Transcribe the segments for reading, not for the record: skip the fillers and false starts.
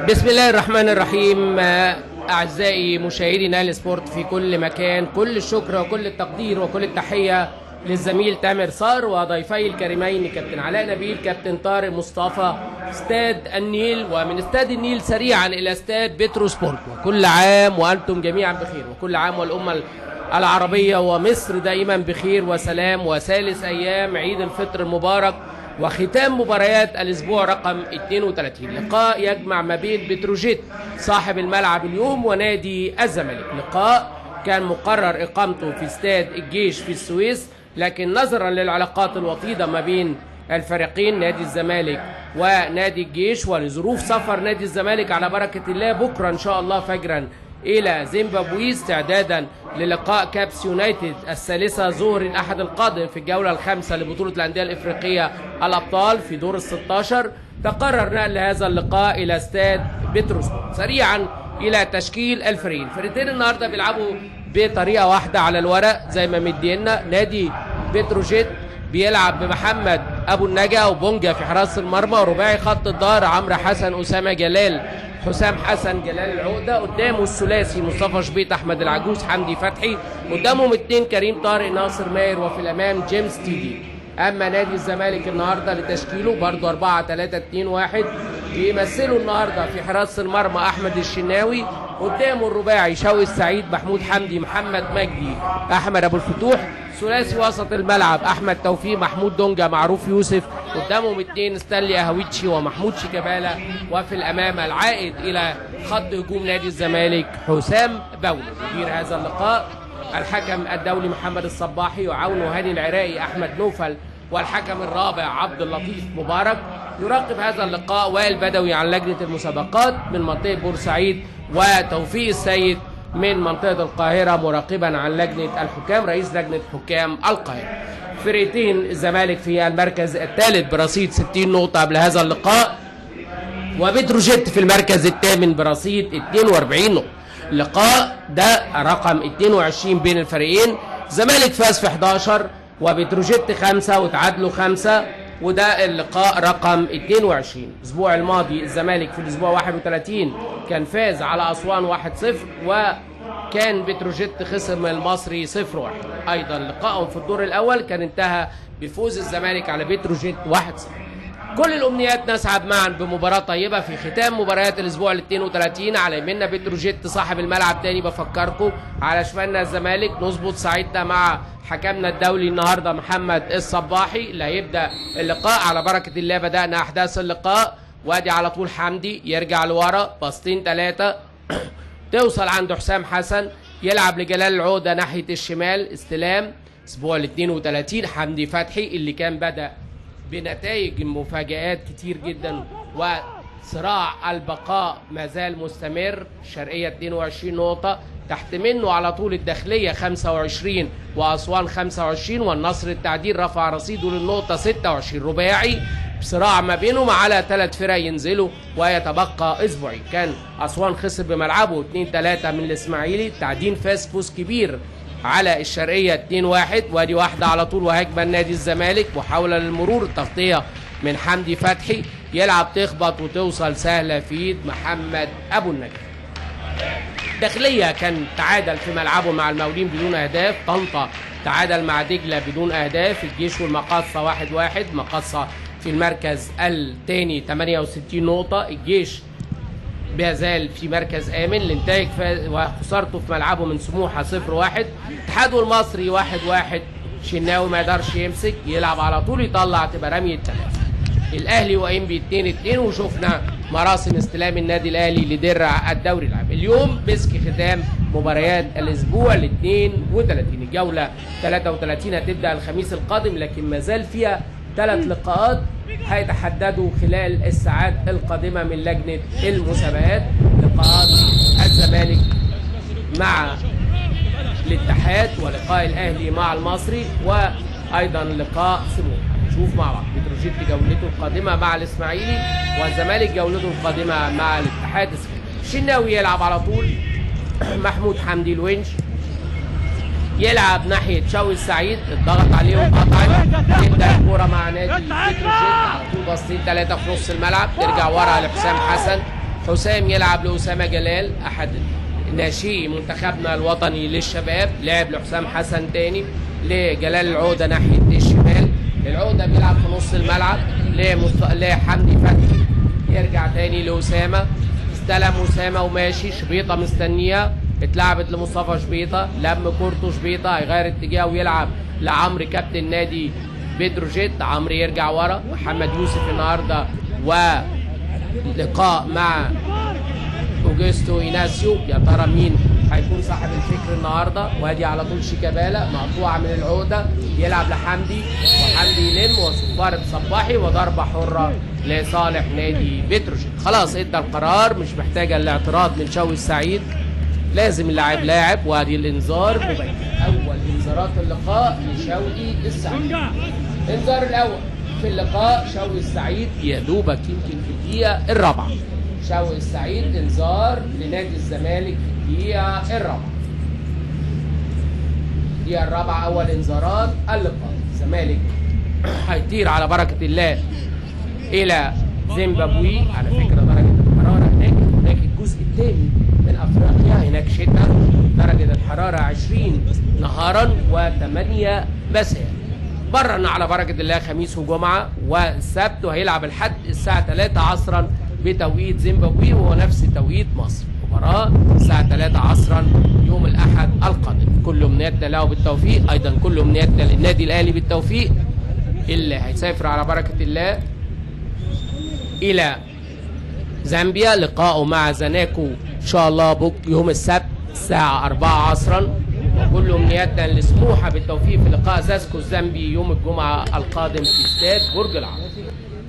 بسم الله الرحمن الرحيم. أعزائي مشاهدي نايل سبورت في كل مكان، كل الشكر وكل التقدير وكل التحية للزميل تامر صار وضيفي الكريمين كابتن علاء نبيل، كابتن طارق مصطفى. استاد النيل، ومن استاد النيل سريعا إلى استاد بترو سبورت. وكل عام وأنتم جميعا بخير، وكل عام والأمة العربية ومصر دائما بخير وسلام. وثالث أيام عيد الفطر المبارك وختام مباريات الأسبوع رقم 32، لقاء يجمع ما بين بتروجيت صاحب الملعب اليوم ونادي الزمالك. لقاء كان مقرر إقامته في استاد الجيش في السويس، لكن نظرا للعلاقات الوطيدة ما بين الفريقين نادي الزمالك ونادي الجيش، ولظروف سفر نادي الزمالك على بركة الله بكرة إن شاء الله فجرا إلى زيمبابوي استعدادا للقاء كابس يونايتد الثالثة ظهر الأحد القادم في الجولة الخامسة لبطولة الأندية الإفريقية الأبطال في دور ال16، تقرر نقل هذا اللقاء إلى استاد بتروسبورت. سريعا إلى تشكيل الفريقين. الفريقين النهارده بيلعبوا بطريقة واحدة على الورق زي ما مدينا. نادي بتروجيت بيلعب بمحمد أبو النجا وبونجا في حراسة المرمى، ورباعي خط الظهر عمرو حسن، أسامة جلال، حسام حسن، جلال العقدة. قدامه الثلاثي مصطفى شبيط، أحمد العجوز، حمدي فتحي. قدامهم اثنين كريم طارق، ناصر ماهر، وفي الأمام جيمس تيدي. أما نادي الزمالك النهارده لتشكيله برضه 4-3-2-1، بيمثلوا النهارده في حراسة المرمى أحمد الشناوي، قدامه الرباعي شوقي السعيد، محمود حمدي، محمد مجدي، أحمد أبو الفتوح. ثلاثي وسط الملعب أحمد توفيق، محمود دونجا، معروف يوسف. قدامهم اثنين ستانلي أهويتشي ومحمود شيكابالا، وفي الأمام العائد إلى خط هجوم نادي الزمالك حسام باولو. يدير هذا اللقاء الحكم الدولي محمد الصباحي، يعاونه هاني العراقي، أحمد نوفل، والحكم الرابع عبد اللطيف مبارك. يراقب هذا اللقاء وائل بدوي عن لجنة المسابقات من منطقة بورسعيد، وتوفيق السيد من منطقة القاهرة مراقبا عن لجنة الحكام، رئيس لجنة حكام القاهرة. فرقتين الزمالك في المركز الثالث برصيد 60 نقطة قبل هذا اللقاء، وبتروجيت في المركز الثامن برصيد 42 نقطة. اللقاء ده رقم 22 بين الفريقين. الزمالك فاز في 11 وبتروجيت 5 وتعادلوا 5، وده اللقاء رقم 22. الاسبوع الماضي الزمالك في الاسبوع 31 كان فاز على اسوان 1-0، وكان بتروجيت خسر من المصري 0-1. ايضا لقائهم في الدور الاول كان انتهى بفوز الزمالك على بتروجيت 1-0. كل الامنيات نسعد معا بمباراة طيبة في ختام مباريات الاسبوع ال 32. على يميننا بتروجيت صاحب الملعب، تاني بفكركم، على شمالنا الزمالك. نظبط ساعتنا مع حكمنا الدولي النهارده محمد الصباحي اللي هيبدا اللقاء على بركة الله. بدانا احداث اللقاء، وادي على طول حمدي يرجع لورا باصتين ثلاثة توصل عند حسام حسن، يلعب لجلال العقدة ناحية الشمال، استلام. اسبوع ال 32 حمدي فتحي اللي كان بدا بنتائج مفاجآت كتير جدا، وصراع البقاء ما زال مستمر. الشرقية 22 نقطة، تحت منه على طول الداخلية 25 وأسوان 25، والنصر التعديل رفع رصيده للنقطة 26. رباعي بصراع ما بينهم على ثلاث فرق ينزلوا ويتبقى أسبوعين. كان أسوان خسر بملعبه 2-3 من الإسماعيلي، التعدين فاز فوز كبير على الشرقية 2-1. وادي واحدة على طول وهجمة نادي الزمالك، محاولة للمرور، تغطية من حمدي فتحي، يلعب تخبط وتوصل سهلة في ايد محمد أبو النجا. داخلية كان تعادل في ملعبه مع المقاولين بدون أهداف، طنطا تعادل مع دجلة بدون أهداف، الجيش والمقاصة 1-1، مقاصة في المركز الثاني 68 نقطة، الجيش ما زال في مركز آمن. الانتاج وخسارته في ملعبه من سموحة 0-1، الاتحاد المصري 1-1، شناوي ما يقدرش يمسك، يلعب على طول يطلع تبقى رمية ثلاثة. الأهلي وإنبي 2-2، وشفنا مراسم استلام النادي الأهلي لدرع الدوري العام. اليوم مسك ختام مباريات الأسبوع ال 32، الجولة 33 هتبدأ الخميس القادم، لكن ما زال فيها 3 لقاءات هيتحددوا خلال الساعات القادمة من لجنة المسابقات. لقاءات الزمالك مع الاتحاد، ولقاء الأهلي مع المصري، وأيضا لقاء سموحة. نشوف مع بعض بتروجيت جولته القادمة مع الإسماعيلي، والزمالك جولته القادمة مع الاتحاد السكندري. الشناوي يلعب على طول، محمود حمدي الونش يلعب ناحية شوقي السعيد، الضغط عليه وقطعت، تبدا الكورة مع نادي بتروجيت على طول، باصتين 3 في نص الملعب، ترجع ورا لحسام حسن، حسام يلعب لأسامة جلال أحد ناشئي منتخبنا الوطني للشباب، لعب لحسام حسن تاني لجلال العودة ناحية الشمال، العودة بيلعب في نص الملعب لحمدي فتحي، يرجع تاني لأسامة، استلم أسامة وماشي، شبيطة مستنية، اتلعبت لمصطفى شبيطة، لم كورته شبيطة، هيغير اتجاهه ويلعب لعمرو كابتن نادي بتروجيت، عمرو يرجع ورا، محمد يوسف النهارده ولقاء مع اوجستو ايناسيو، يا ترى مين هيكون صاحب الفكر النهارده؟ وادي على طول شيكابالا مقطوعة من العقدة، يلعب لحمدي وحمدي يلم وصفاره صباحي وضربه حره لصالح نادي بتروجيت. خلاص ادى القرار، مش محتاجه الاعتراض من شوقي السعيد، لازم اللاعب لاعب. وادي الانذار مبكر، اول انذارات اللقاء لشوقي السعيد، الانذار الاول في اللقاء شوقي السعيد، يا دوبك يمكن في الدقيقة الرابعة. شوقي السعيد انذار لنادي الزمالك في الدقيقة الرابعة. الدقيقة الرابعة اول انذارات اللقاء. الزمالك هيطير على بركة الله الى زيمبابوي. على فكرة درجه الحرارة هناك الجزء الثاني من افريقيا، هناك شتاء، درجه الحرارة 20 نهارا و8 مساء. برنا على بركة الله خميس وجمعه والسبت، وهيلعب الحد الساعة 3 عصرا بتوقيت زيمبابوي وهو نفس توقيت مصر. مباراة الساعة 3 عصرا يوم الاحد القادم. كل امنياتنا له بالتوفيق، ايضا كل امنياتنا للنادي الاهلي بالتوفيق اللي هيسافر على بركة الله الى زامبيا، لقائه مع زاناكو ان شاء الله يوم السبت الساعة 4 عصرا. وكل امنياتنا لسموحه بالتوفيق في لقاء زاسكو الزامبي يوم الجمعة القادم في استاد برج العرب.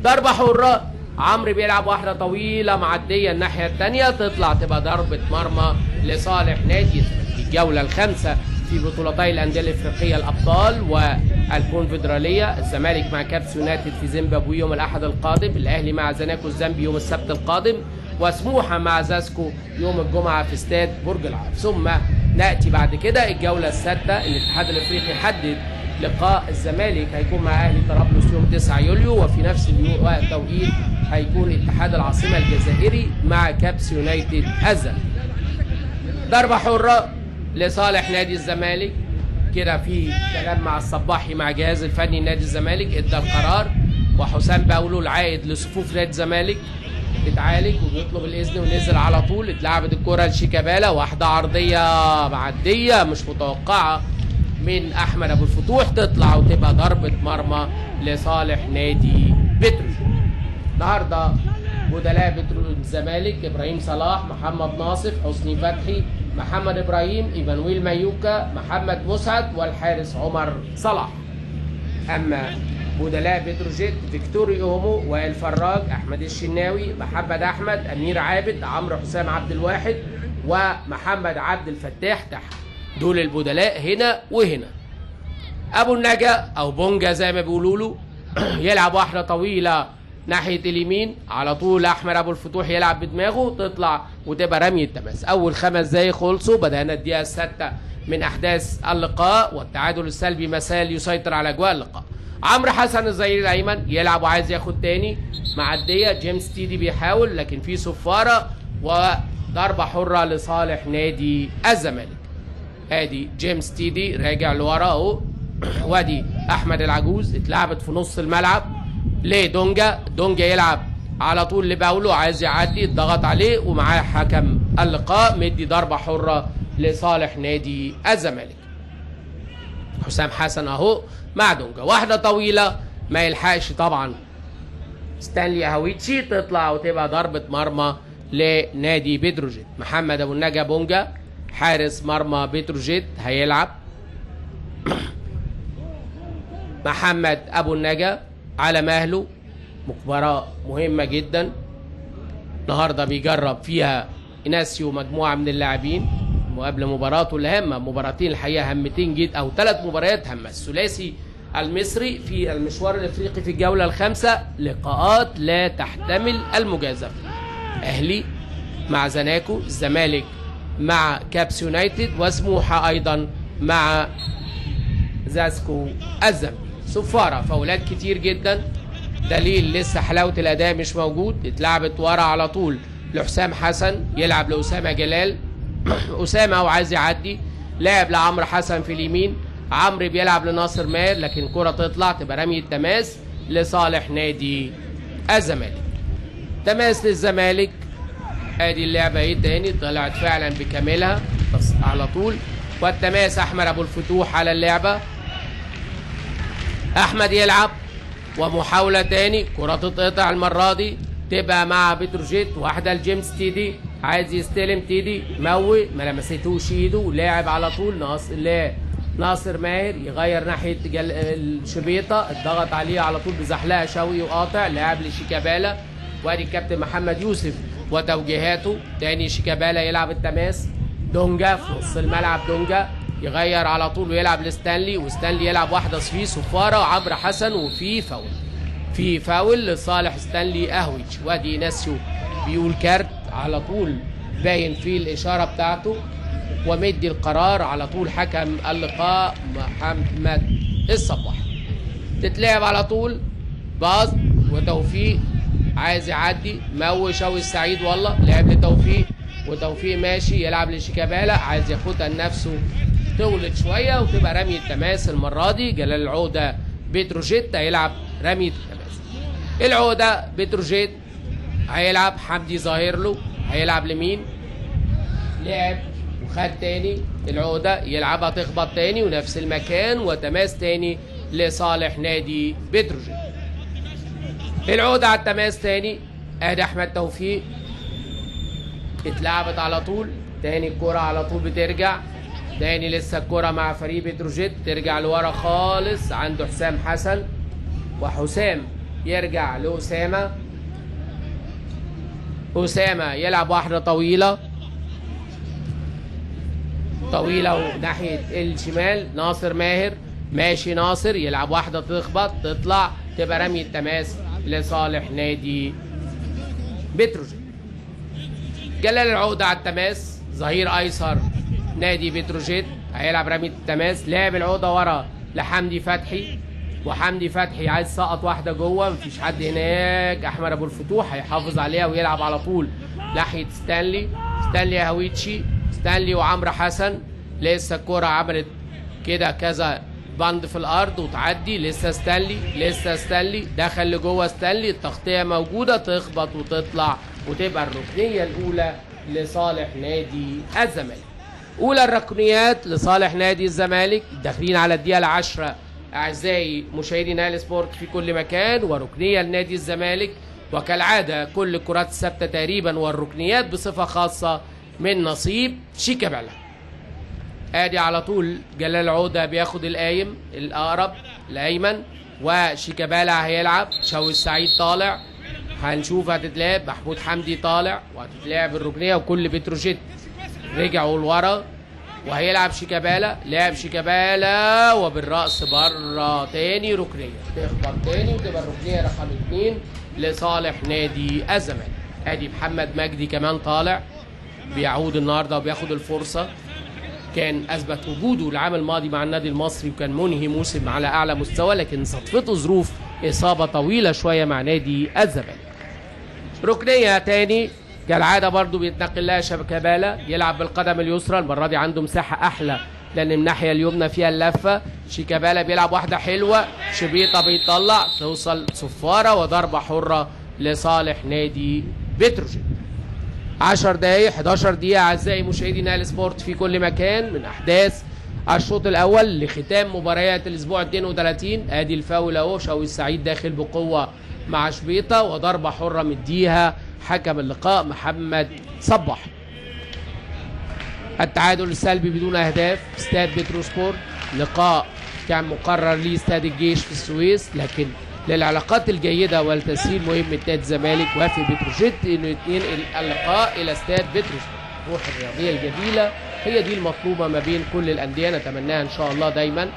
ضربه حره، عمرو بيلعب واحدة طويلة معدية الناحية الثانية، تطلع تبقى ضربه مرمى لصالح نادي الجولة الخامسة في بطولتي الاندية الافريقية الابطال والكونفدراليه. الزمالك مع كابس يونايتد في زيمبابوي يوم الاحد القادم، الاهلي مع زاناكو الزامبي يوم السبت القادم، وسموحه مع زاسكو يوم الجمعة في استاد برج العرب. ثم ناتي بعد كده الجولة السادسة، الاتحاد الافريقي حدد لقاء الزمالك هيكون مع اهلي طرابلس يوم 9 يوليو، وفي نفس التوقيت هيكون اتحاد العاصمة الجزائري مع كابس يونايتد الزامبي. ضربه حره لصالح نادي الزمالك. كده في كلام مع الصباحي مع جهاز الفني نادي الزمالك، ادى القرار، وحسام باولو العائد لصفوف نادي الزمالك اتعالج وبيطلب الاذن ونزل على طول. اتلعبت الكره لشيكابالا، واحدة عرضية معدية مش متوقعه من احمد ابو الفتوح، تطلع وتبقى ضربه مرمى لصالح نادي بتروجيت. النهارده بدلاء بترو الزمالك ابراهيم صلاح، محمد ناصف، حسني فتحي، محمد ابراهيم، ايمانويل مايوكا، محمد مسعد، والحارس عمر صلاح. اما بدلاء بتروجيت فيكتوري اومو، وائل فراج، احمد الشناوي، محمد احمد، امير عابد، عمرو حسام عبد الواحد، ومحمد عبد الفتاح تحت. دول البدلاء هنا وهنا. ابو النجا او بونجا زي ما بيقولوا له يلعب واحدة طويلة ناحية اليمين، على طول احمد ابو الفتوح يلعب بدماغه، تطلع وتبقى رمية التماس. اول 5 دقايق خلصوا، بدانا الدقيقة السادسة من احداث اللقاء، والتعادل السلبي مسال يسيطر على اجواء اللقاء. عمرو حسن الظهير الايمن يلعب وعايز ياخد تاني، معدية جيمس تيدي بيحاول، لكن في صفارة وضربه حره لصالح نادي الزمالك. ادي جيمس تيدي راجع لورا اهو، وادي احمد العجوز، اتلعبت في نص الملعب لدونجا، دونجا يلعب على طول لباولو، عايز يعدي، اتضغط عليه ومعاه حكم اللقاء مدي ضربه حره لصالح نادي الزمالك. حسام حسن اهو مع دونجا، واحدة طويلة ما يلحقش طبعا ستانلي اهويتشي، تطلع وتبقى ضربه مرمى لنادي بتروجيت. محمد ابو النجا بونجا حارس مرمى بتروجيت هيلعب. محمد ابو النجا على مهله، مباراة مهمة جدا النهارده بيجرب فيها إناسيو مجموعة من اللاعبين قبل مباراته الهامة، مباراتين الحقيقة هامتين جدا أو 3 مباريات هامة. الثلاثي المصري في المشوار الإفريقي في الجولة الخامسة، لقاءات لا تحتمل المجازفة. أهلي مع زاناكو، الزمالك مع كابس يونايتد، وسموحة أيضا مع زاسكو الزامبي. صفارة، فاولات كتير جدا، دليل لسه حلاوة الأداء مش موجود. اتلعبت ورا على طول لحسام حسن، يلعب لأسامة جلال. أسامة وعايز يعدي، لعب لعمرو حسن في اليمين، عمرو بيلعب لناصر ماهر، لكن كرة تطلع تبقى رمية تماس لصالح نادي الزمالك. تماس للزمالك. ادي اللعبة ايه تاني، طلعت فعلا بكاملها على طول، والتماس احمد ابو الفتوح على اللعبة. احمد يلعب ومحاولة تاني، كرة تتقطع المرة دي تبقى مع بتروجيت، واحدة لجيمس تيدي، عايز يستلم تيدي، موي ما لمستوش ايده، لاعب على طول ناصر ماهر يغير ناحية الشبيطة، الضغط عليه على طول بزحلقة شوقي وقاطع، لاعب لشيكابالا، وادي الكابتن محمد يوسف وتوجيهاته. تاني شيكابالا يلعب التماس، دونجا في نص الملعب، دونجا يغير على طول ويلعب لستانلي، وستانلي يلعب واحدة في صفارة عبر حسن، وفي فاول، في فاول لصالح ستانلي اهويتش. وادي ناسيو بيقول كارت على طول، باين فيه الاشارة بتاعته، ومدي القرار على طول حكم اللقاء محمد الصباح. تتلعب على طول باص وتوفيق عايز يعدي، مو شوقي السعيد والله، لعب لتوفيق، وتوفيق ماشي يلعب لشيكابالا، عايز ياخدها لنفسه، تولد شوية وتبقى رمية تماس المرة دي. جلال العودة بتروجيت هيلعب رمية التماس. العودة بتروجيت هيلعب، حمدي ظاهر له، هيلعب لمين؟ لعب وخد تاني العودة، يلعبها تخبط تاني ونفس المكان، وتماس تاني لصالح نادي بتروجيت. العودة على التماس تاني، ادي احمد توفيق، اتلعبت على طول تاني، الكرة على طول بترجع تاني، لسه الكرة مع فريق بتروجيت، ترجع لورا خالص عند حسام حسن، وحسام يرجع لأسامة، أسامة يلعب واحدة طويلة طويلة وناحية الشمال، ناصر ماهر ماشي، ناصر يلعب واحدة تخبط تطلع تبقى رمية تماس لصالح نادي بتروجيت. جلال العقدة على التماس، ظهير ايسر نادي بتروجيت هيلعب رمية التماس، لعب العقدة ورا لحمدي فتحي، وحمدي فتحي عايز سقط واحدة جوه، مفيش حد هناك، احمد ابو الفتوح هيحافظ عليها ويلعب على طول ناحية ستانلي، ستانلي هويتشي، ستانلي وعمرو حسن، لسه الكرة عملت كده كذا بند في الارض وتعدي، لسه ستانلي، لسه ستانلي دخل لجوه ستانلي، التغطية موجودة، تخبط وتطلع وتبقى الركنيه الاولى لصالح نادي الزمالك. اولى الركنيات لصالح نادي الزمالك، داخلين على الدقيقة 10 اعزائي مشاهدي نايل سبورت في كل مكان، وركنيه لنادي الزمالك، وكالعادة كل الكرات الثابتة تقريبا والركنيات بصفة خاصة من نصيب شيكابالا. ادي على طول جلال عوده بياخد القايم الاقرب الايمن، وشيكابالا هيلعب، شوقي السعيد طالع، هنشوف هتتلعب، محمود حمدي طالع وهتتلعب الركنيه، وكل بتروجيت رجعوا لورا، وهيلعب شيكابالا، لعب شيكابالا وبالراس بره تاني، ركنيه تخبط تاني وتبقى الركنيه رقم 2 لصالح نادي الزمالك. ادي محمد مجدي كمان طالع، بيعود النهارده وبياخد الفرصة، كان اثبت وجوده العام الماضي مع النادي المصري وكان منهي موسم على اعلى مستوى، لكن صدفته ظروف اصابه طويلة شوية مع نادي الزمالك. ركنيه تاني كالعادة برضو بيتنقل لها شيكابالا، يلعب بالقدم اليسرى، المرة دي عنده مساحة احلى لان الناحية اليمنى فيها اللفة، شيكابالا بيلعب واحدة حلوة، شبيطه بيطلع، توصل صفارة وضربه حره لصالح نادي بتروجيت. 10 دقايق 11 دقيقة أعزائي مشاهدي نايل سبورت في كل مكان من أحداث الشوط الأول لختام مباريات الأسبوع 32. أدي الفاول أهو، شوقي السعيد داخل بقوة مع شبيطة، وضربة حرة مديها حكم اللقاء محمد صباح. التعادل السلبي بدون أهداف استاد بتروسبورت، لقاء كان مقرر ليه استاد الجيش في السويس، لكن للعلاقات الجيدة والتسهيل مهمة نادي الزمالك وافق بتروجيت انه ينقل اللقاء الى استاد بتروسبورت. الروح الرياضية الجميلة هي دي المطلوبة ما بين كل الأندية، نتمناها ان شاء الله دايما.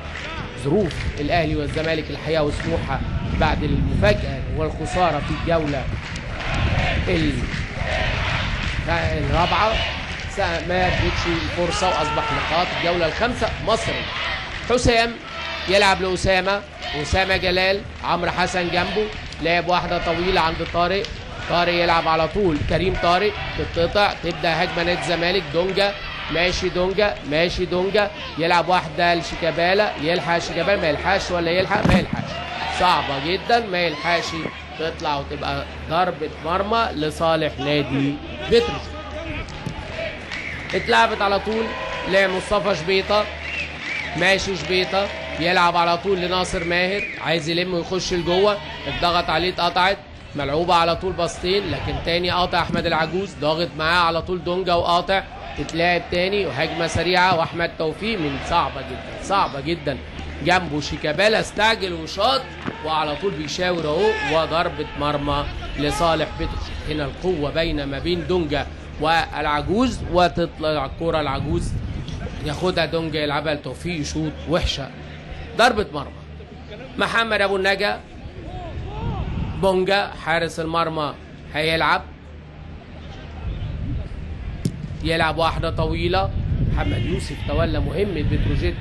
ظروف الأهلي والزمالك الحقيقة وسموحة بعد المفاجأة والخسارة في الجولة الرابعة لسه ما ادتش الفرصة، واصبح نقاط الجولة الخامسة مصري. حسام يلعب لاسامة، اسامة جلال، عمرو حسن جنبه، لعب واحدة طويلة عند طارق، طارق يلعب على طول كريم طارق، تتقطع، تبدا هجمة نادي الزمالك، دونجا ماشي، دونجا ماشي، دونجا يلعب واحدة لشيكابالا، يلحق شيكابالا، ما يلحقش ولا يلحق، ما يلحقش، صعبة جدا، ما يلحقش، تطلع وتبقى ضربه مرمى لصالح نادي بتروجيت. اتلعبت على طول لمصطفى شبيطه، ماشي شبيطه يلعب على طول لناصر ماهر، عايز يلم ويخش لجوه، اتضغط عليه اتقطعت، ملعوبه على طول باصتين، لكن تاني قاطع احمد العجوز، ضاغط معاه على طول دونجا وقاطع، تتلعب تاني وهجمه سريعة واحمد توفيق من صعبة جدا، صعبة جدا، جنبه شيكابالا استعجل وشاط وعلى طول بيشاور اهو، وضربه مرمى لصالح بتروجيت. هنا القوة باينة ما بين دونجا والعجوز، وتطلع الكورة العجوز ياخدها دونجا يلعبها لتوفيق يشوط وحشة، ضربه مرمى. محمد ابو النجا بونجا حارس المرمى هيلعب، يلعب واحدة طويلة. محمد يوسف تولى مهمة بتروجيت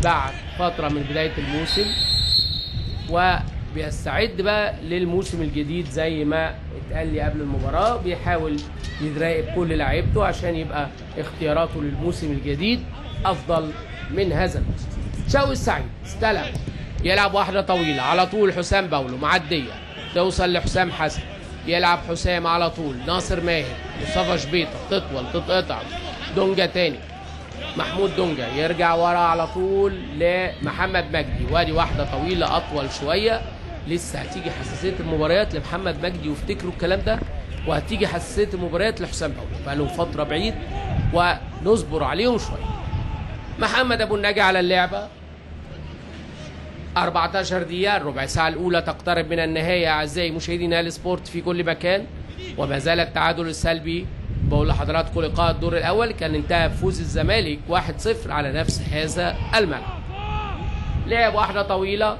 بعد فترة من بداية الموسم، وبيستعد بقى للموسم الجديد زي ما اتقال لي قبل المباراة، بيحاول يراقب كل لعيبته عشان يبقى اختياراته للموسم الجديد أفضل من هذا الموسم. شوقي السعيد استلم، يلعب واحدة طويلة على طول حسام باولو، معدية توصل لحسام حسن، يلعب حسام على طول ناصر ماهر، مصطفى شبيطة تطول تتقطع، دونجا تاني، محمود دونجا يرجع ورا على طول لمحمد مجدي، وادي واحدة طويلة أطول شوية. لسه هتيجي حساسية المباريات لمحمد مجدي وافتكروا الكلام ده، وهتيجي حساسية المباريات لحسام باولو، بقى لهم فترة بعيد ونصبر عليهم شوية. محمد أبو النجا على اللعبة، 14 دقيقة، الربع ساعة الأولى تقترب من النهاية أعزائي مشاهدي نايل سبورت في كل مكان، وما زال التعادل السلبي. بقول لحضراتكم لقاء الدور الأول كان انتهى بفوز الزمالك 1-0 على نفس هذا الملعب. لعب واحدة طويلة،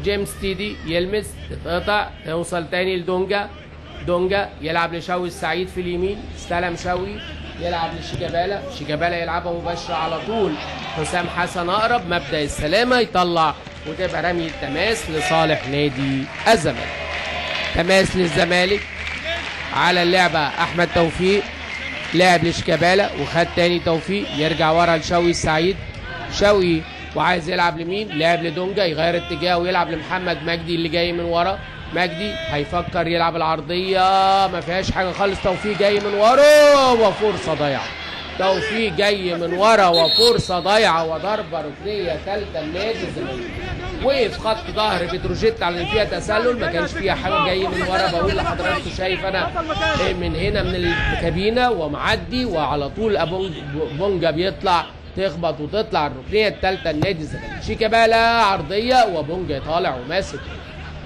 جيمس تيدي يلمس، تتقطع، توصل تاني لدونجا، دونجا يلعب لشوقي السعيد في اليمين، استلم شوقي يلعب لشيكابالا، شيكابالا يلعبها مباشرة على طول حسام حسن أقرب، مبدأ السلامة يطلع، وتبقى رمي التماس لصالح نادي الزمالك. تماس للزمالك على اللعبة أحمد توفيق، لعب لشيكابالا وخد تاني توفيق، يرجع ورا لشوقي السعيد، شوقي وعايز يلعب لمين؟ لعب لدونجا، يغير اتجاهه ويلعب لمحمد مجدي اللي جاي من ورا، مجدي هيفكر يلعب العرضية، ما فيهاش حاجة خالص، توفيق جاي من ورا وفرصة ضايعة، توفيق جاي من ورا وفرصة ضايعة، وضربة ركنية ثالثة لنادي الزمالك. وقف خط ظهر بتروجيت على اللي فيها تسلل، ما كانش فيها حاجة، جاي من ورا. بقول لحضراتكم شايف انا من هنا من الكابينة ومعدي، وعلى طول بونجا بيطلع، تخبط وتطلع الركنية الثالثة لنادي الزمالك. شيكابالا عرضية وبونجا طالع وماسك،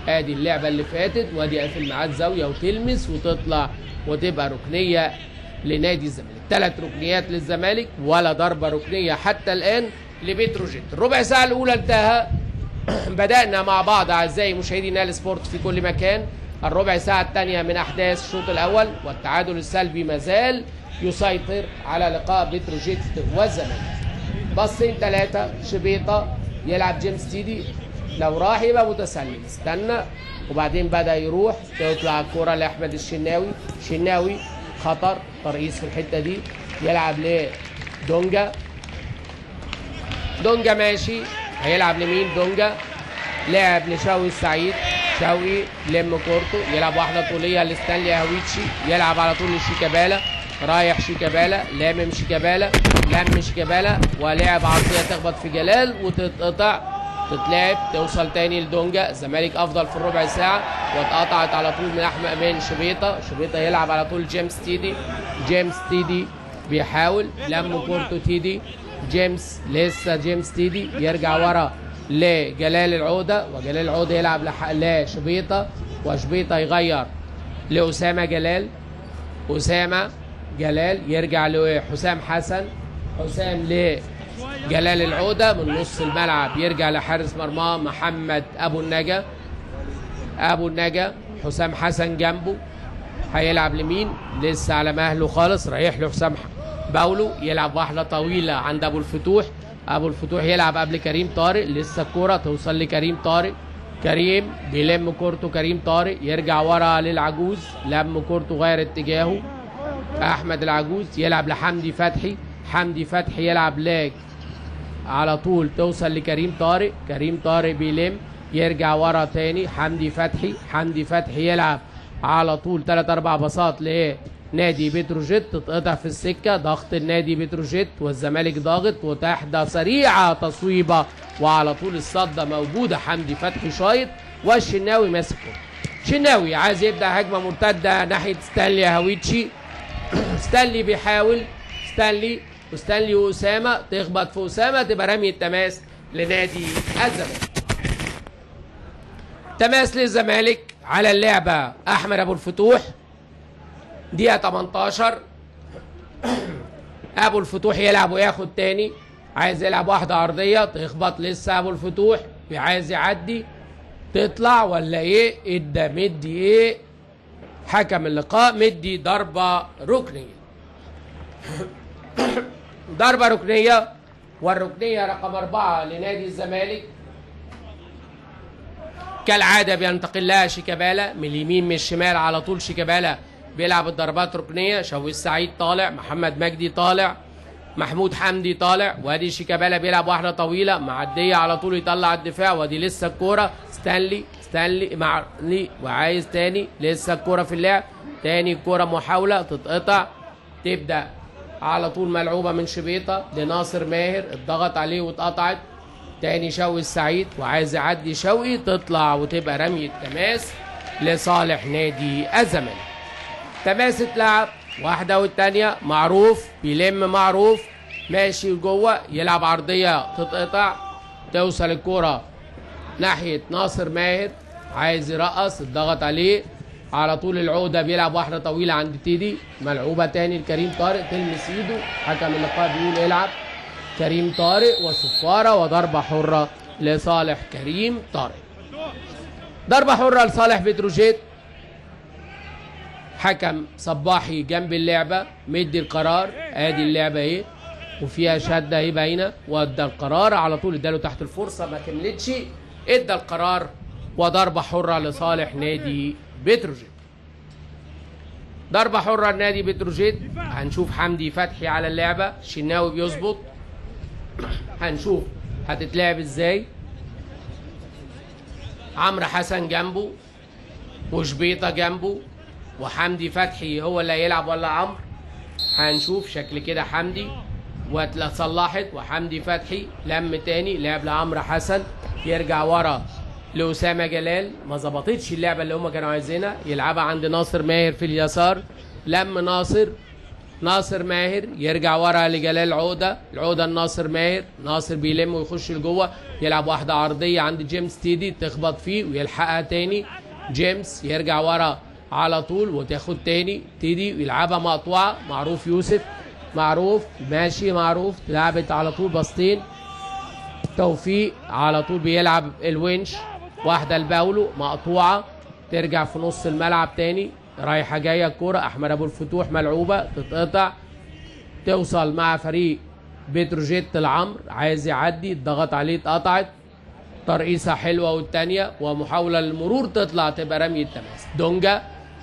ادي اللعبة اللي فاتت، وادي قافل معاه زاوية وتلمس وتطلع وتبقى ركنية لنادي الزمالك. 3 ركنيات للزمالك ولا ضربة ركنية حتى الآن لبتروجيت. الربع ساعة الأولى انتهى، بدأنا مع بعض أعزائي مشاهدي نايل سبورت في كل مكان الربع ساعة الثانية من أحداث الشوط الأول، والتعادل السلبي مازال يسيطر على لقاء بتروجيت والزمالك. باصين 3، شبيطة يلعب جيمس تيدي، لو راح يبقى متسلل، استنى وبعدين بدأ يروح، تطلع الكرة لأحمد الشناوي، شناوي خطر ترقيص في الحتة دي، يلعب لدونجا، دونجا ماشي هيلعب لمين؟ دونجا لعب لشوقي السعيد، شوقي لم كورته، يلعب واحدة طولية لستانلي هاويتشي، يلعب على طول لشيكابالا، رايح شيكابالا، لامم شيكابالا، لم شيكابالا ولعب عرضية تخبط في جلال وتتقطع، تتلعب توصل تاني لدونجا. الزمالك افضل في الربع ساعة، واتقطعت على طول من احمد من شبيطه، شبيطه يلعب على طول جيمس تيدي، جيمس تيدي بيحاول لم كورته تيدي، جيمس لسه جيمس تيدي يرجع ورا لجلال العودة، وجلال العودة يلعب لشبيطه، وشبيطه يغير لاسامة جلال، اسامة جلال يرجع لحسام حسن، حسام لجلال العودة من نص الملعب يرجع لحارس مرماه محمد ابو النجا، ابو النجا حسام حسن جنبه هيلعب لمين؟ لسه على مهله خالص، رايح له حسام باولو يلعب واحدة طويلة عند ابو الفتوح، ابو الفتوح يلعب قبل كريم طارق، لسه الكورة توصل لكريم طارق، كريم بيلم كورته، كريم طارق يرجع ورا للعجوز، لم كورته غير اتجاهه، احمد العجوز يلعب لحمدي فتحي، حمدي فتحي يلعب لاج على طول توصل لكريم طارق، كريم طارق بيلم يرجع ورا تاني حمدي فتحي، حمدي فتحي يلعب على طول 3 4 باصات لنادي بتروجيت، تتقطع في السكة، ضغط النادي بتروجيت والزمالك ضاغط، وتحدى سريعة تصويبه وعلى طول الصده موجودة، حمدي فتحي شايط والشناوي ماسك كورة. شناوي عايز يبدا هجمة مرتدة ناحية ستانلي هاويتشي، ستانلي بيحاول، ستانلي وستانلي واسامة، تخبط في اسامة تبقى رمية تماس لنادي الزمالك. تماس للزمالك على اللعبة احمد ابو الفتوح، دقيقة 18، ابو الفتوح يلعب وياخد تاني، عايز يلعب واحدة عرضية تخبط لسه ابو الفتوح، عايز يعدي تطلع ولا ايه؟ ادى مدي ايه؟ حكم اللقاء مدي ضربه ركنيه. ضربه ركنيه، والركنيه رقم 4 لنادي الزمالك. كالعادة بينتقل لها شيكابالا من اليمين من الشمال على طول، شيكابالا بيلعب الضربات ركنيه، شوقي السعيد طالع، محمد مجدي طالع، محمود حمدي طالع، وادي شيكابالا بيلعب واحدة طويلة معدية على طول يطلع الدفاع، وادي لسه الكورة ستانلي، ستانلي مع وعايز تاني، لسه الكورة في اللعب، تاني الكورة محاولة تتقطع، تبدا على طول ملعوبه من شبيطه لناصر ماهر، اتضغط عليه واتقطعت، تاني شوقي السعيد وعايز يعدي شوقي، تطلع وتبقى رمية تماس لصالح نادي الزمالك. تماس اتلعب واحدة والتانية، معروف بيلم، معروف ماشي جوه يلعب عرضية تتقطع، توصل الكرة ناحية ناصر ماهر، عايز يرقص اتضغط عليه على طول، العودة بيلعب واحدة طويلة عند تيدي، ملعوبة تاني لكريم طارق، تلمس ايده، حكم اللقاء بيقول العب كريم طارق، وصفارة وضربة حرة لصالح كريم طارق. ضربة حرة لصالح بتروجيت، حكم صباحي جنب اللعبة مدي القرار، ادي اللعبة اهي وفيها شدة اهي باينة، وادى القرار على طول، اداله تحت الفرصة ما كملتش، ادى القرار وضربة حرة لصالح نادي بتروجيت. ضربة حرة لنادي بتروجيت، هنشوف حمدي فتحي على اللعبة، الشناوي بيظبط، هنشوف هتتلعب ازاي، عمرو حسن جنبه وشبيطة جنبه وحمدي فتحي هو اللي هيلعب ولا عمرو، هنشوف شكل كده حمدي وصلحت، وحمدي فتحي لم تاني لعب لعمرو حسن، يرجع ورا لأسامة جلال، ما ظبطتش اللعبة اللي هما كانوا عايزينها، يلعبها عند ناصر ماهر في اليسار، لم ناصر، ناصر ماهر يرجع ورا لجلال عودة، العودة لناصر ماهر، ناصر بيلم ويخش لجوه، يلعب واحدة عرضية عند جيمس تيدي تخبط فيه ويلحقها تاني، جيمس يرجع ورا على طول وتاخد تاني تيدي ويلعبها مقطوعة، معروف يوسف، معروف ماشي، معروف لعبت على طول باصتين، توفيق على طول بيلعب الونش، واحدة لباولو مقطوعة، ترجع في نص الملعب تاني، رايحة جاية الكورة، أحمد أبو الفتوح ملعوبة تتقطع، توصل مع فريق بتروجيت لعمرو، عايز يعدي اتضغط عليه اتقطعت، ترقيصة حلوة والتانية ومحاولة للمرور تطلع تبقى رمية تماس، دونجا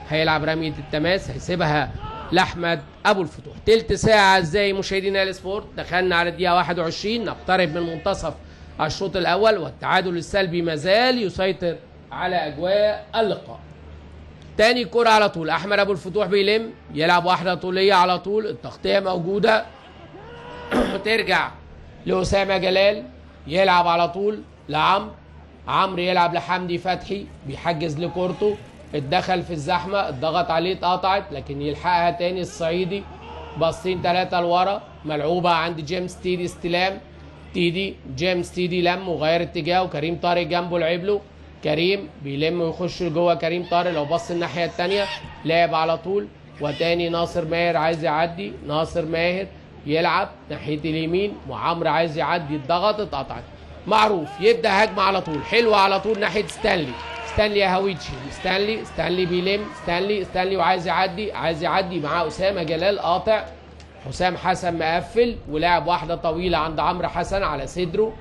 هيلعب رمية التماس، هيسيبها لأحمد أبو الفتوح. تلت ساعة ازاي مشاهدينا السبورت، دخلنا على الدقيقة 21، نقترب من منتصف الشوط الأول، والتعادل السلبي مازال يسيطر على أجواء اللقاء. تاني كرة على طول أحمد أبو الفتوح بيلم، يلعب واحدة طولية على طول، التغطية موجودة، ترجع لأسامة جلال، يلعب على طول لعمرو، عمرو يلعب لحمدي فتحي، بيحجز لكورته، اتدخل في الزحمة، اتضغط عليه اتقطعت، لكن يلحقها تاني الصعيدي، باصين 3 لورا، ملعوبة عند جيمس تيدي، استلام تيدي، جيمس تيدي لم وغير اتجاهه، كريم طارق جنبه لعب له، كريم بيلم ويخش لجوه، كريم طارق لو بص الناحية التانية لعب على طول، وتاني ناصر ماهر عايز يعدي، ناصر ماهر يلعب ناحية اليمين، وعمرو عايز يعدي، اتضغط اتقطعت، معروف يبدأ هجمة على طول حلوة على طول ناحية ستانلي، ستانلي يا هاويتشي، ستانلي، ستانلي بيلم، ستانلي، ستانلي وعايز يعدي، عايز يعدي مع أسامة جلال قاطع، حسام حسن مقفل ولعب واحدة طويلة عند عمرو حسن على صدره،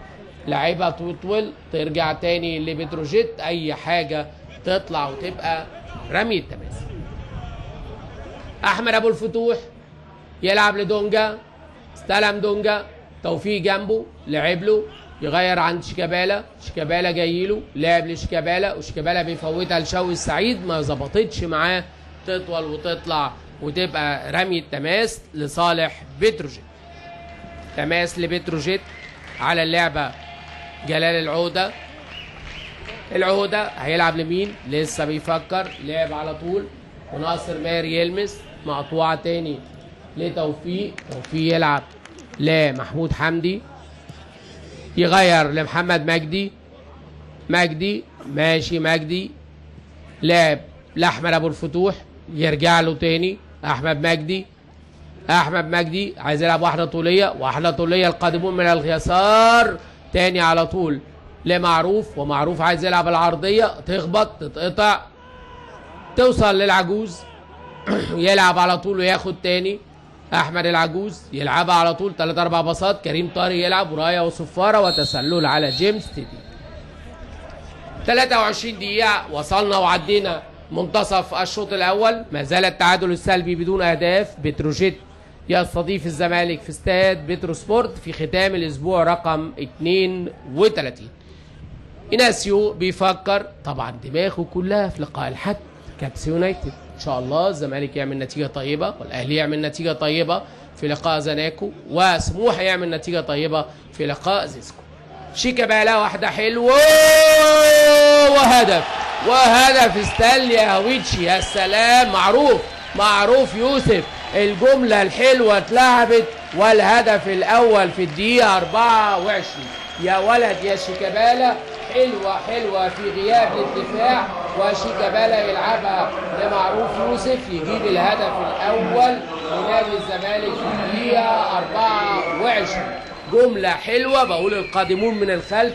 لعبها تطول ترجع تاني لبتروجيت، اي حاجة تطلع وتبقى رمي التماس. احمد ابو الفتوح يلعب لدونجا، استلم دونجا، توفيق جنبه لعب له، يغير عند شيكابالا، شيكابالا جاي له، لعب لشيكابالا وشيكابالا بيفوتها لشوقي السعيد، ما ظبطتش معاه، تطول وتطلع وتبقى رمي التماس لصالح بتروجيت. تماس لبتروجيت على اللعبة جلال العودة. العودة هيلعب لمين؟ لسه بيفكر، لعب على طول وناصر ماهر يلمس، مقطوعة تاني لتوفيق، توفيق يلعب لمحمود حمدي، يغير لمحمد مجدي، مجدي ماشي، مجدي لعب لأحمد أبو الفتوح، يرجع له تاني أحمد مجدي، أحمد مجدي عايز يلعب واحدة طولية، واحدة طولية القادمون من اليسار تاني على طول لمعروف، ومعروف عايز يلعب العرضية، تخبط تتقطع توصل للعجوز، يلعب على طول وياخد تاني احمد العجوز، يلعبها على طول 3 4 باصات، كريم طارق يلعب ورايه وصفاره وتسلل على جيمس تيدي. 23 دقيقة وصلنا وعدينا منتصف الشوط الاول، ما زال التعادل السلبي بدون اهداف. بتروجيت يستضيف الزمالك في استاد بترو سبورت في ختام الاسبوع رقم 32. إيناسيو بيفكر طبعا، دماغه كلها في لقاء الحد كابس يونايتد، ان شاء الله الزمالك يعمل نتيجة طيبة والاهلي يعمل نتيجة طيبة في لقاء زناكو، وسموحه يعمل نتيجة طيبة في لقاء زيسكو. شيكابالا واحدة حلوة وهدف، وهدف ستانلي هاويتشي، يا سلام، معروف معروف يوسف، الجملة الحلوة اتلعبت والهدف الاول في الدقيقة 24. يا ولد يا شيكابالا، حلوة حلوة في غياب الدفاع، وشيكابالا يلعبها لمعروف يوسف يجيب الهدف الاول لنادي الزمالك في الدقيقة 24. جملة حلوة، بقول القادمون من الخلف،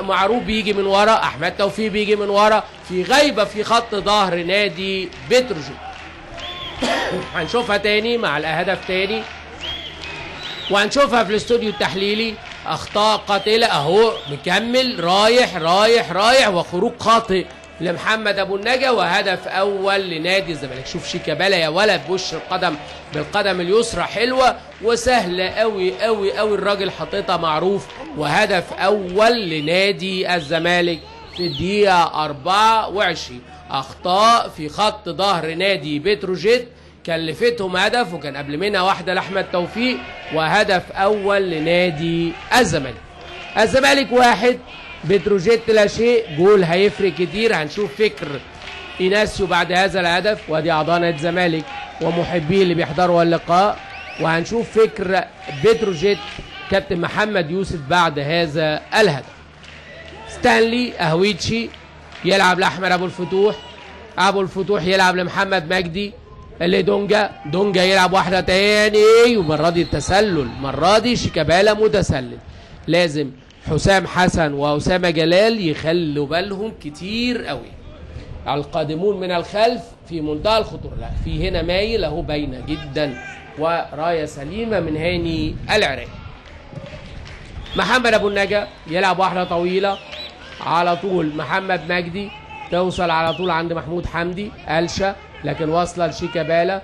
معروف بيجي من ورا، احمد توفيق بيجي من ورا، في غيبه في خط ظهر نادي بتروجيت. هنشوفها تاني مع الهدف تاني، وهنشوفها في الاستوديو التحليلي. اخطاء قاتله اهو، مكمل رايح رايح رايح، وخروج خاطئ لمحمد ابو النجا، وهدف اول لنادي الزمالك. شوف شيكابالا يا ولد بوش القدم بالقدم اليسرى، حلوة وسهلة قوي قوي قوي، الراجل حاططها معروف، وهدف اول لنادي الزمالك في الدقيقة 24. اخطاء في خط ظهر نادي بتروجيت كلفتهم هدف، وكان قبل منها واحدة لاحمد توفيق، وهدف اول لنادي الزمالك. الزمالك 1 بتروجيت لا شيء، جول هيفرق كتير. هنشوف فكر ايناسيو بعد هذا الهدف، وادي اعضاء نادي الزمالك ومحبيه اللي بيحضروا اللقاء، وهنشوف فكر بتروجيت كابتن محمد يوسف بعد هذا الهدف. ستانلي اهويتشي يلعب لاحمد ابو الفتوح، ابو الفتوح يلعب لمحمد مجدي اللي دونجا، دونجا يلعب واحدة تاني، ومرة دي التسلل، المرة دي شيكابالا متسلل. لازم حسام حسن واسامة جلال يخلوا بالهم كتير قوي، القادمون من الخلف في منتهى الخطورة. لا في هنا مايل اهو باينة جدا، ورايه سليمة من هاني العراقي. محمد ابو النجا يلعب واحدة طويلة على طول، محمد مجدي توصل على طول عند محمود حمدي قلشه، لكن واصله لشيكابالا،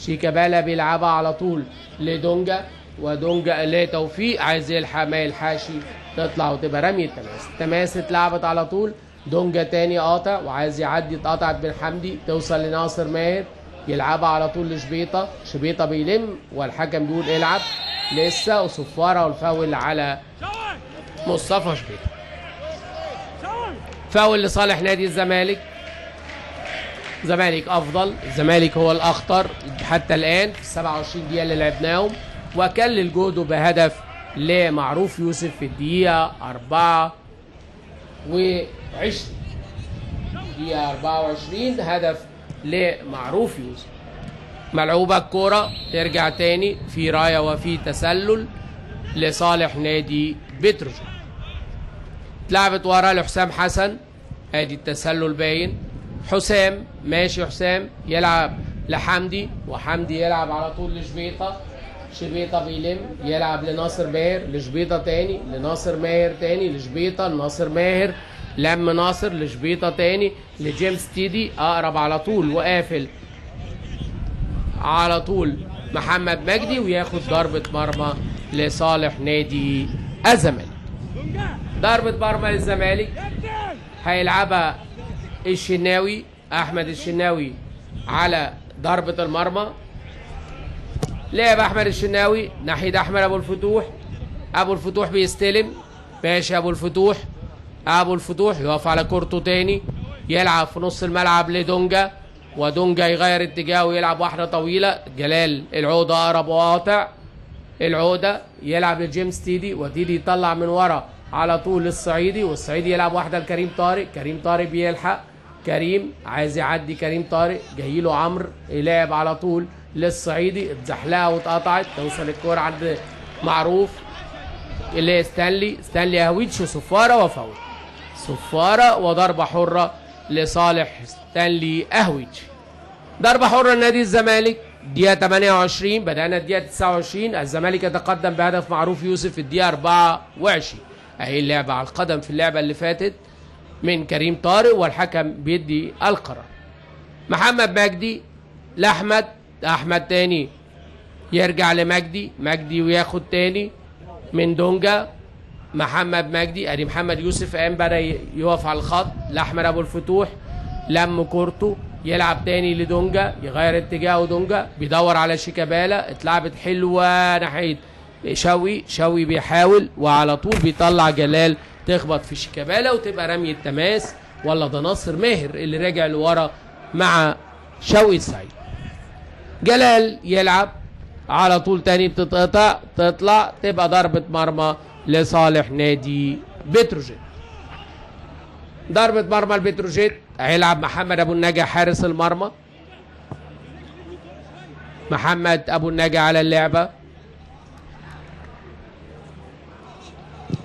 شيكابالا بيلعبها على طول لدونجا، ودونجا لتوفيق عايز يلحق ما يلحقش، تطلع وتبقى رمي التماس. التماس اتلعبت على طول، دونجا تاني قاطع وعايز يعدي، اتقطعت من حمدي، توصل لناصر ماهر يلعبها على طول لشبيطه، شبيطه بيلم والحكم بيقول العب لسه، وصفاره والفاول على مصطفى شبيطه. فاول لصالح نادي الزمالك. الزمالك افضل، الزمالك هو الاخطر حتى الان في 27 دقيقة اللي لعبناهم، وكلل جهده بهدف لمعروف يوسف في الدقيقة 24، دقيقة 24 هدف لمعروف يوسف. ملعوبه الكورة ترجع تاني في رايه وفي تسلل لصالح نادي بتروجيت. اتلعبت ورا لحسام حسن، ادي التسلل باين، حسام ماشي، حسام يلعب لحمدي، وحمدي يلعب على طول لشبيطه، شبيطه بيلم يلعب لناصر ماهر، لشبيطه تاني، لناصر ماهر تاني، لشبيطه، لناصر ماهر، لم ناصر لشبيطه تاني، لجيمس تيدي اقرب على طول وقافل على طول محمد مجدي، وياخد ضربه مرمى لصالح نادي الزمالك. ضربه مرمى للزمالك هيلعبها الشناوي، احمد الشناوي على ضربه المرمى. لعب احمد الشناوي ناحية احمد ابو الفتوح، ابو الفتوح بيستلم، ماشي ابو الفتوح، ابو الفتوح يقف على كورته تاني، يلعب في نص الملعب لدونجا، ودونجا يغير اتجاهه ويلعب واحدة طويلة، جلال العودة اقرب وقاطع العودة، يلعب لجيمس تيدي، وتيدي يطلع من ورا على طول للصعيدي، والصعيدي يلعب واحدة لكريم طارق، كريم طارق بيلحق، كريم عايز يعدي كريم طارق، جاي له عمرو يلعب على طول للصعيدي، اتزحلقها واتقطعت، توصل الكورة عند معروف اللي ستانلي، ستانلي هويتش، صفارة وفاول، صفارة وضربه حره لصالح ستانلي اهويتش. ضربه حره لنادي الزمالك، دقيقة 28، بدأنا الدقيقة 29، الزمالك يتقدم بهدف معروف يوسف في الدقيقة 24. اهي اللعبة على القدم في اللعبة اللي فاتت من كريم طارق، والحكم بيدي القرار. محمد مجدي لاحمد، احمد تاني يرجع لمجدي، مجدي وياخد تاني من دونجا، محمد مجدي، ادي محمد يوسف قام بدا يقف على الخط لاحمد ابو الفتوح، لم كورته يلعب تاني لدونجا، يغير اتجاهه دونجا، بيدور على شيكابالا، اتلعبت حلوة ناحية شوقي، شوقي بيحاول وعلى طول بيطلع جلال، تخبط في شيكابالا وتبقى رمية تماس، ولا ده ناصر ماهر اللي راجع لورا مع شوقي السعيد. جلال يلعب على طول تاني، بتتقطع، تطلع، تبقى ضربة مرمى لصالح نادي بتروجيت. ضربة مرمى البتروجيت، هيلعب محمد ابو النجا حارس المرمى، محمد ابو النجا على اللعبة،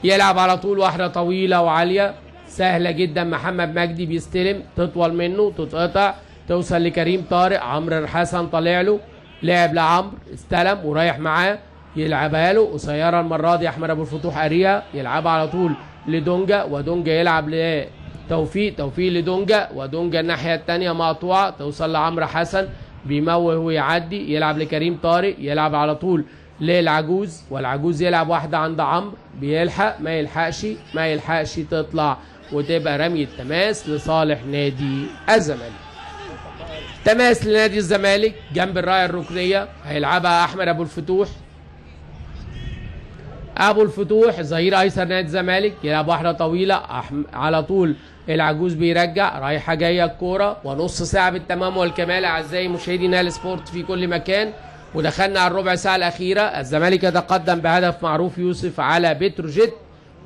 يلعب على طول واحدة طويلة وعالية سهلة جدا، محمد مجدي بيستلم، تطول منه، تتقطع، توصل لكريم طارق، عمرو الحسن طالع له، لعب لعمرو، استلم ورايح معاه، يلعبها له قصيرة المرة دي احمد ابو الفتوح قاريها، يلعبها على طول لدونجا، ودونجا يلعب لتوفيق، توفيق لدونجا، ودونجا الناحية الثانية مقطوعة، توصل لعمرو حسن، بيموه ويعدي، يلعب لكريم طارق، يلعب على طول للعجوز، والعجوز يلعب واحدة عند عمرو، بيلحق ما يلحقش، ما يلحقش، تطلع وتبقى رمية تماس لصالح نادي الزمالك. تماس لنادي الزمالك جنب الراية الركنيه، هيلعبها احمد ابو الفتوح، ابو الفتوح ظهير ايسر نادي الزمالك، يلعب واحدة طويلة على طول العجوز بيرجع، رايحة جاية الكورة، ونص ساعة بالتمام والكمال اعزائي مشاهدي نايل سبورت في كل مكان، ودخلنا على الربع ساعة الاخيرة. الزمالك يتقدم بهدف معروف يوسف على بتروجيت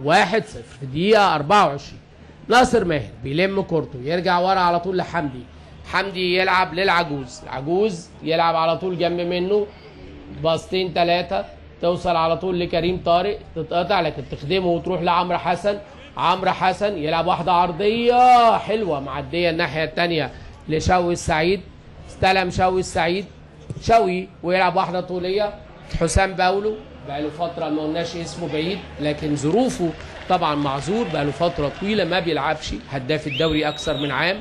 1-0 في الدقيقة 24. ناصر ماهر بيلم كورته، يرجع ورا على طول لحمدي، حمدي يلعب للعجوز، العجوز يلعب على طول جنب منه، باصتين ثلاثة، توصل على طول لكريم طارق، تتقطع لكن تخدمه وتروح لعمرو حسن، عمرو حسن يلعب واحدة عرضية حلوة معدية الناحية الثانية لشوقي السعيد، استلم شوقي السعيد، شوقي ويلعب واحدة طوليه، حسام باولو بقاله فترة ما قلناش اسمه بعيد، لكن ظروفه طبعا معذور، بقاله فترة طويلة ما بيلعبش، هداف الدوري اكثر من عام.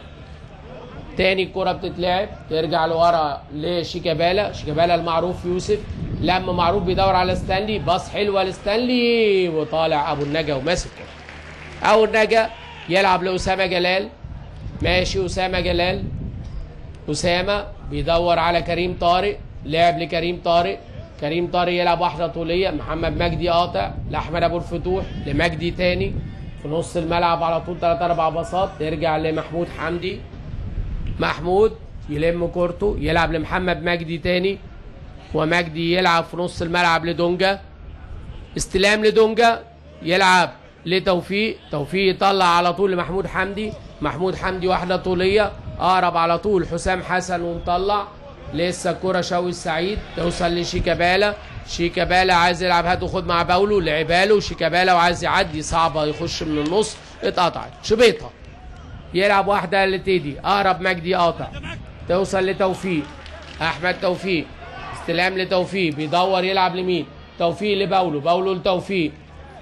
تاني الكرة بتتلعب، ترجع لورا لشيكابالا، شيكابالا المعروف يوسف، لما معروف بيدور على ستانلي، باص حلوة لستانلي، وطالع ابو النجا وماسك كرة. ابو النجا يلعب لاسامة جلال، ماشي اسامة جلال، اسامة بيدور على كريم طارق، لعب لكريم طارق، كريم طارق يلعب واحدة طوليه، محمد مجدي قاطع لاحمد ابو الفتوح، لمجدي تاني في نص الملعب على طول، 3 4 باصات، ترجع لمحمود حمدي، محمود يلم كورته، يلعب لمحمد مجدي تاني، ومجدي يلعب في نص الملعب لدونجا، استلام لدونجا، يلعب لتوفيق، توفيق يطلع على طول لمحمود حمدي، محمود حمدي واحدة طوليه، اقرب على طول حسام حسن ومطلع، لسه الكرة شوقي السعيد، توصل لشيكابالا، شيكابالا عايز يلعب هات وخد مع باولو، لعبها له شيكابالا وعايز يعدي، صعبة يخش من النص، اتقطعت، شبيطه يلعب واحدة لتيدي، اقرب مجدي قاطع، توصل لتوفيق، احمد توفيق استلام لتوفيق، بيدور يلعب لمين؟ توفيق لباولو، باولو لتوفيق،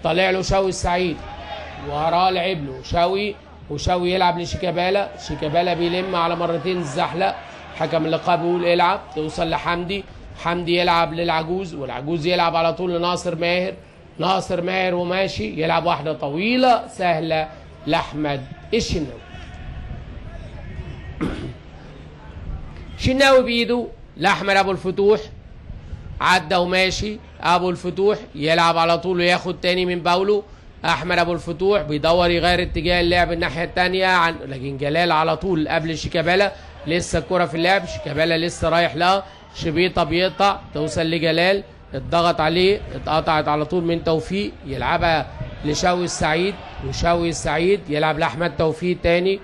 طالع له شوقي السعيد، وراه لعب له شوقي، وشوقي يلعب لشيكابالا، شيكابالا بيلم على مرتين الزحلق، حكم اللقاء بيقول العب، توصل لحمدي، حمدي يلعب للعجوز، والعجوز يلعب على طول لناصر ماهر، ناصر ماهر وماشي يلعب واحدة طويلة سهلة لاحمد الشناوي. شناوي بايده لاحمد ابو الفتوح، عدى وماشي ابو الفتوح يلعب على طول وياخد تاني من باولو. احمد ابو الفتوح بيدور يغير اتجاه اللعب الناحية الثانية عن، لكن جلال على طول قبل شيكابالا، لسه الكره في اللعب، شيكابالا لسه رايح لها، شبيطه بيقطع توصل لجلال، اتضغط عليه، اتقطعت على طول من توفيق، يلعبها لشوقي السعيد، وشوقي السعيد يلعب لاحمد توفيق تاني،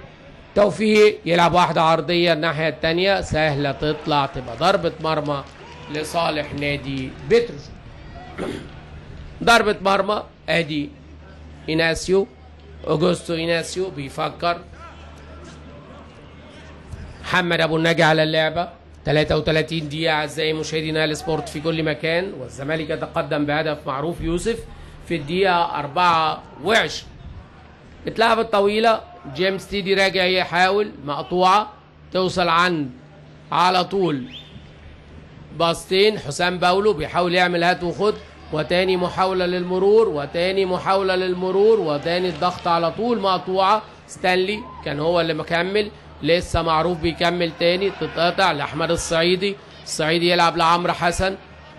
توفيق يلعب واحدة عرضية الناحية الثانية سهلة تطلع تبقى ضربه مرمى لصالح نادي بتروجيت. ضربه مرمى ادي ايناسيو، اوجوستو ايناسيو بيفكر، محمد ابو النجا على اللعبة. 33 دقيقة اعزائي مشاهدينا السبورت في كل مكان، والزمالك يتقدم بهدف معروف يوسف في الدقيقة 24. اتلعبت طويلة، جيمس تيدي راجع يحاول، مقطوعة توصل عند على طول باصتين، حسام باولو بيحاول يعمل هات وخد، وتاني محاولة للمرور، وتاني محاولة للمرور، وتاني الضغط على طول مقطوعة، ستانلي كان هو اللي مكمل، لسه معروف بيكمل تاني، تتقطع لأحمد الصعيدي، الصعيدي يلعب لعمرو حسن،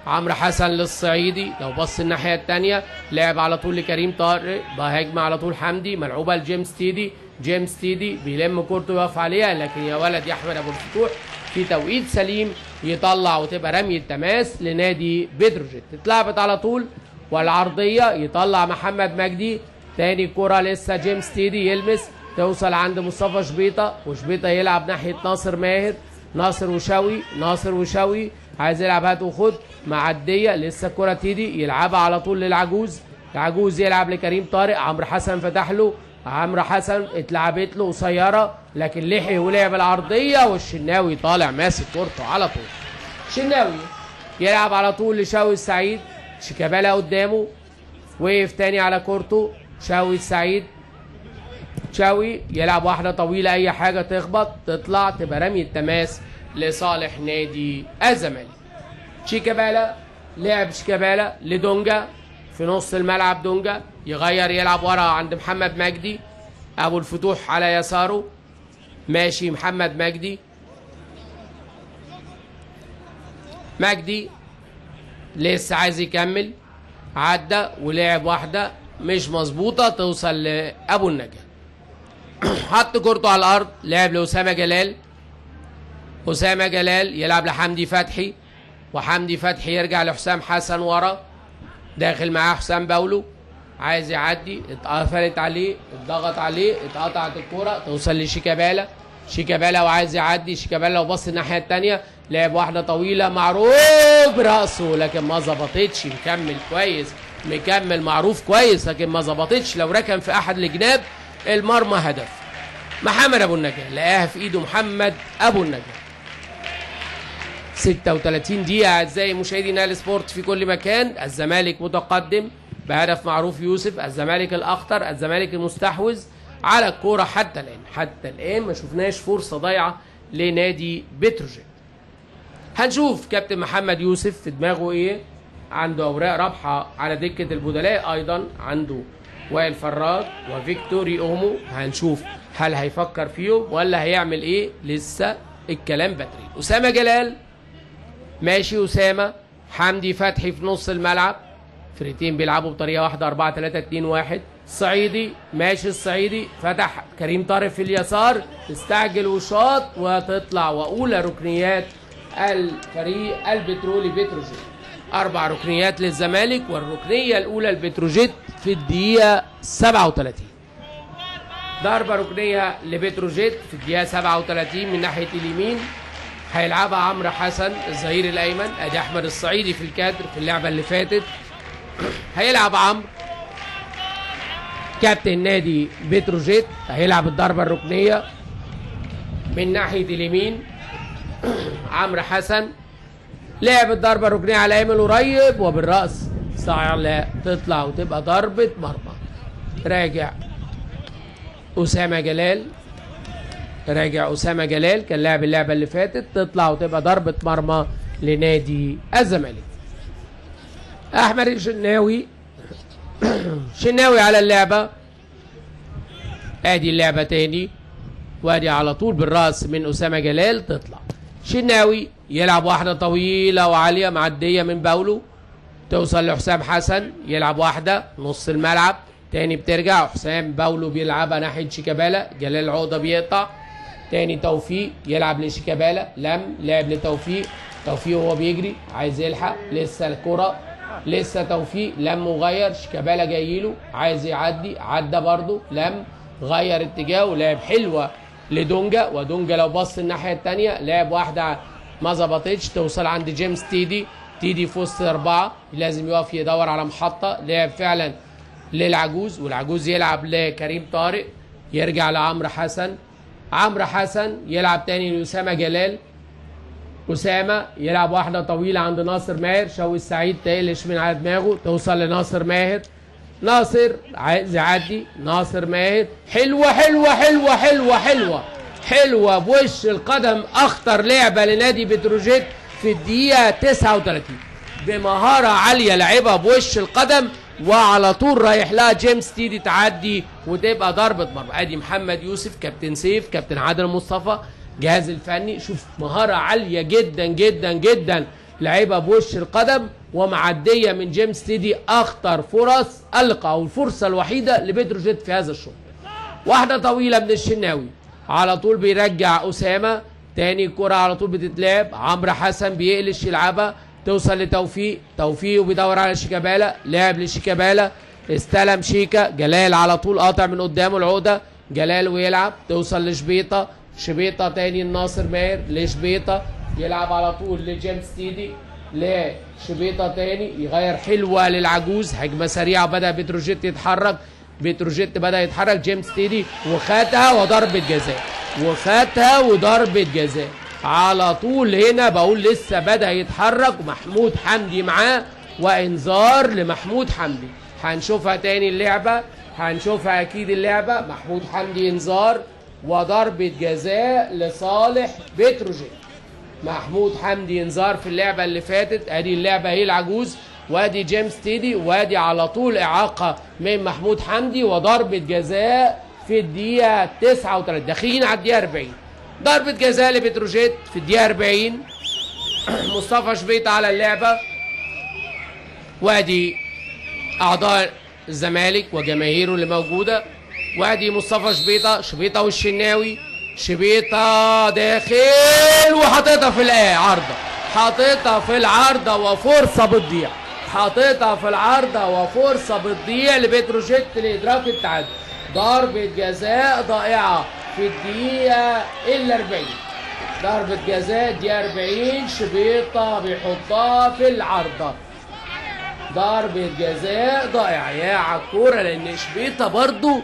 عمرو حسن للصعيدي، لو بص الناحية التانية لعب على طول لكريم طارق، بهجمة على طول حمدي، ملعوبة لجيمس تيدي، جيمس تيدي بيلم كورته ويقف عليها، لكن يا ولد يا أحمد أبو الفتوح في توقيت سليم يطلع وتبقى رمية تماس لنادي بتروجيت. اتلعبت على طول والعرضية يطلع محمد مجدي، تاني كرة لسه جيمس تيدي يلمس، توصل عند مصطفى شبيطة، وشبيطة يلعب ناحية ناصر ماهر، ناصر وشوقي، ناصر وشوقي عايز يلعب هات وخد، معدية لسه الكرة تيدي يلعبها على طول للعجوز، العجوز يلعب لكريم طارق، عمرو حسن فتح له، عمرو حسن اتلعبت له قصيرة لكن لحق ولعب العرضية، والشناوي طالع ماسك كورته على طول. شناوي يلعب على طول لشوقي السعيد، شيكابالا قدامه، وقف تاني على كورته، شوقي السعيد، شوقي يلعب واحدة طويلة أي حاجة تخبط تطلع تبقى رمية تماس لصالح نادي الزمالك. شيكابالا لعب شيكابالا لدونجا في نص الملعب، دونجا يغير يلعب ورا عند محمد مجدي، أبو الفتوح على يساره، ماشي محمد مجدي، مجدي لسه عايز يكمل، عدى ولعب واحدة مش مظبوطة توصل لأبو النجا، حط كورته على الأرض، لعب لأسامة جلال، أسامة جلال يلعب لحمدي فتحي، وحمدي فتحي يرجع لحسام حسن ورا، داخل معاه حسام باولو، عايز يعدي، اتقفلت عليه، اتضغط عليه، اتقطعت الكورة، توصل لشيكابالا، شيكابالا وعايز يعدي، شيكابالا وبص الناحية الثانية، لعب واحدة طويلة معروف براسه لكن ما ظبطتش، مكمل كويس، مكمل معروف كويس لكن ما ظبطتش، لو ركن في احد الجناب المرمى هدف. محمد ابو النجا لقاها في ايده محمد ابو النجا. 36 دقيقة أعزائي مشاهدي نايل سبورت في كل مكان، الزمالك متقدم بهدف معروف يوسف، الزمالك الأخطر، الزمالك المستحوذ على الكورة حتى الآن، حتى الآن ما شفناش فرصة ضايعة لنادي بتروجيت. هنشوف كابتن محمد يوسف في دماغه إيه، عنده أوراق رابحة على دكة البدلاء، أيضا عنده وائل فراج وفيكتوري أومو، هنشوف هل هيفكر فيهم ولا هيعمل إيه، لسه الكلام بدري. أسامة جلال ماشي، أسامة، حمدي فتحي في نص الملعب، فرقتين بيلعبوا بطريقة واحدة 4 3 2 1، الصعيدي ماشي، الصعيدي فتح كريم طارق في اليسار، استعجل وشاط وتطلع، وأولى ركنيات الفريق البترولي بتروجيت. 4 ركنيات للزمالك، والركنية الأولى البتروجيت في الدقيقة 37. ضربة ركنية لبتروجيت في الدقيقة 37 من ناحية اليمين، هيلعبها عمرو حسن الظهير الايمن، ادي احمد الصعيدي في الكادر في اللعبة اللي فاتت، هيلعب عمرو كابتن نادي بتروجيت، هيلعب الضربة الركنيه من ناحية اليمين، عمرو حسن لعب الضربة الركنيه على ايمن قريب وبالراس سهلة تطلع وتبقى ضربه مرمى. راجع اسامة جلال، راجع اسامة جلال كان لاعب اللعبة اللي فاتت، تطلع وتبقى ضربه مرمى لنادي الزمالك. احمد الشناوي، شناوي على اللعبة، ادي اللعبة تاني وادي على طول بالراس من اسامة جلال تطلع. شناوي يلعب واحدة طويلة وعاليه معدية من باولو، توصل لحسام حسن، يلعب واحدة نص الملعب تاني، بترجع حسام باولو بيلعبها ناحية شيكابالا، جلال عقده بيقطع تاني، توفيق يلعب لشيكابالا، لم لعب لتوفيق، توفيق وهو بيجري عايز يلحق، لسه الكره لسه توفيق لم وغير، شيكابالا جاي له عايز يعدي، عدى برضه لم غير اتجاهه، لعب حلوة لدونجا، ودونجا لو بص الناحية الثانية لعب واحدة ما ظبطتش، توصل عند جيمس تيدي، تيدي في وسط اربعة لازم يقف يدور على محطة، لعب فعلا للعجوز، والعجوز يلعب لكريم طارق، يرجع لعمرو حسن، عمرو حسن يلعب تاني لأسامة جلال، أسامة يلعب واحدة طويلة عند ناصر ماهر، شوقي السعيد تقلش من على دماغه، توصل لناصر ماهر، ناصر عايز يعدي، ناصر ماهر حلوة حلوة حلوة حلوة حلوة حلوة بوش القدم، أخطر لعبة لنادي بتروجيت في الدقيقة 39 بمهارة عالية لعبها بوش القدم، وعلى طول رايح لها جيمس تيدي تعدي وتبقى ضربة مرمى. ادي محمد يوسف كابتن سيف كابتن عادل مصطفى جهاز الفني، شوف مهارة عالية جدا جدا جدا لعيبة بوش القدم ومعدية من جيمس تيدي، أخطر فرص اللقاء أو الفرصة الوحيدة لبتروجيت في هذا الشوط. واحدة طويلة من الشناوي على طول بيرجع أسامة تاني، كرة على طول بتتلعب، عمرو حسن بيقلش يلعبها، توصل لتوفيق، توفيق وبيدور على شيكابالا، لعب لشيكابالا، استلم شيكا، جلال على طول قاطع من قدامه العقدة، جلال ويلعب، توصل لشبيطة، شبيطة تاني الناصر ماهر لشبيطة، يلعب على طول لجيمس تيدي، لشبيطة تاني، يغير حلوة للعجوز، هجمة سريعة بدأ بتروجيت يتحرك، بتروجيت بدأ يتحرك، جيمس تيدي وخدها وضربة جزاء، وخدها وضربة جزاء على طول. هنا بقول لسه بدأ يتحرك، محمود حمدي معاه، وإنذار لمحمود حمدي. هنشوفها تاني اللعبة، هنشوفها أكيد اللعبة، محمود حمدي إنذار وضربة جزاء لصالح بتروجيت. محمود حمدي انذار في اللعبة اللي فاتت، ادي اللعبة هي العجوز، وادي جيمس تيدي، وادي على طول إعاقة من محمود حمدي وضربة جزاء في الدقيقة 39، داخلين على الدقيقة 40. ضربة جزاء لبتروجيت في الدقيقة 40. مصطفى شبيطة على اللعبة، وادي أعضاء الزمالك وجماهيره اللي موجودة، وادي مصطفى شبيطة، شبيطة والشناوي، شبيطة داخل وحاططها في العارضة، حاططها في العارضة وفرصة بتضيع، حاططها في العارضة وفرصة بتضيع لبتروجيت لإدراك التعادل. ضربة جزاء ضائعة في الدقيقة 40، ضربة جزاء دقيقة 40، شبيطة بيحطها في العارضة، ضربة جزاء ضائعة يا عالكورة، لأن شبيطة برضو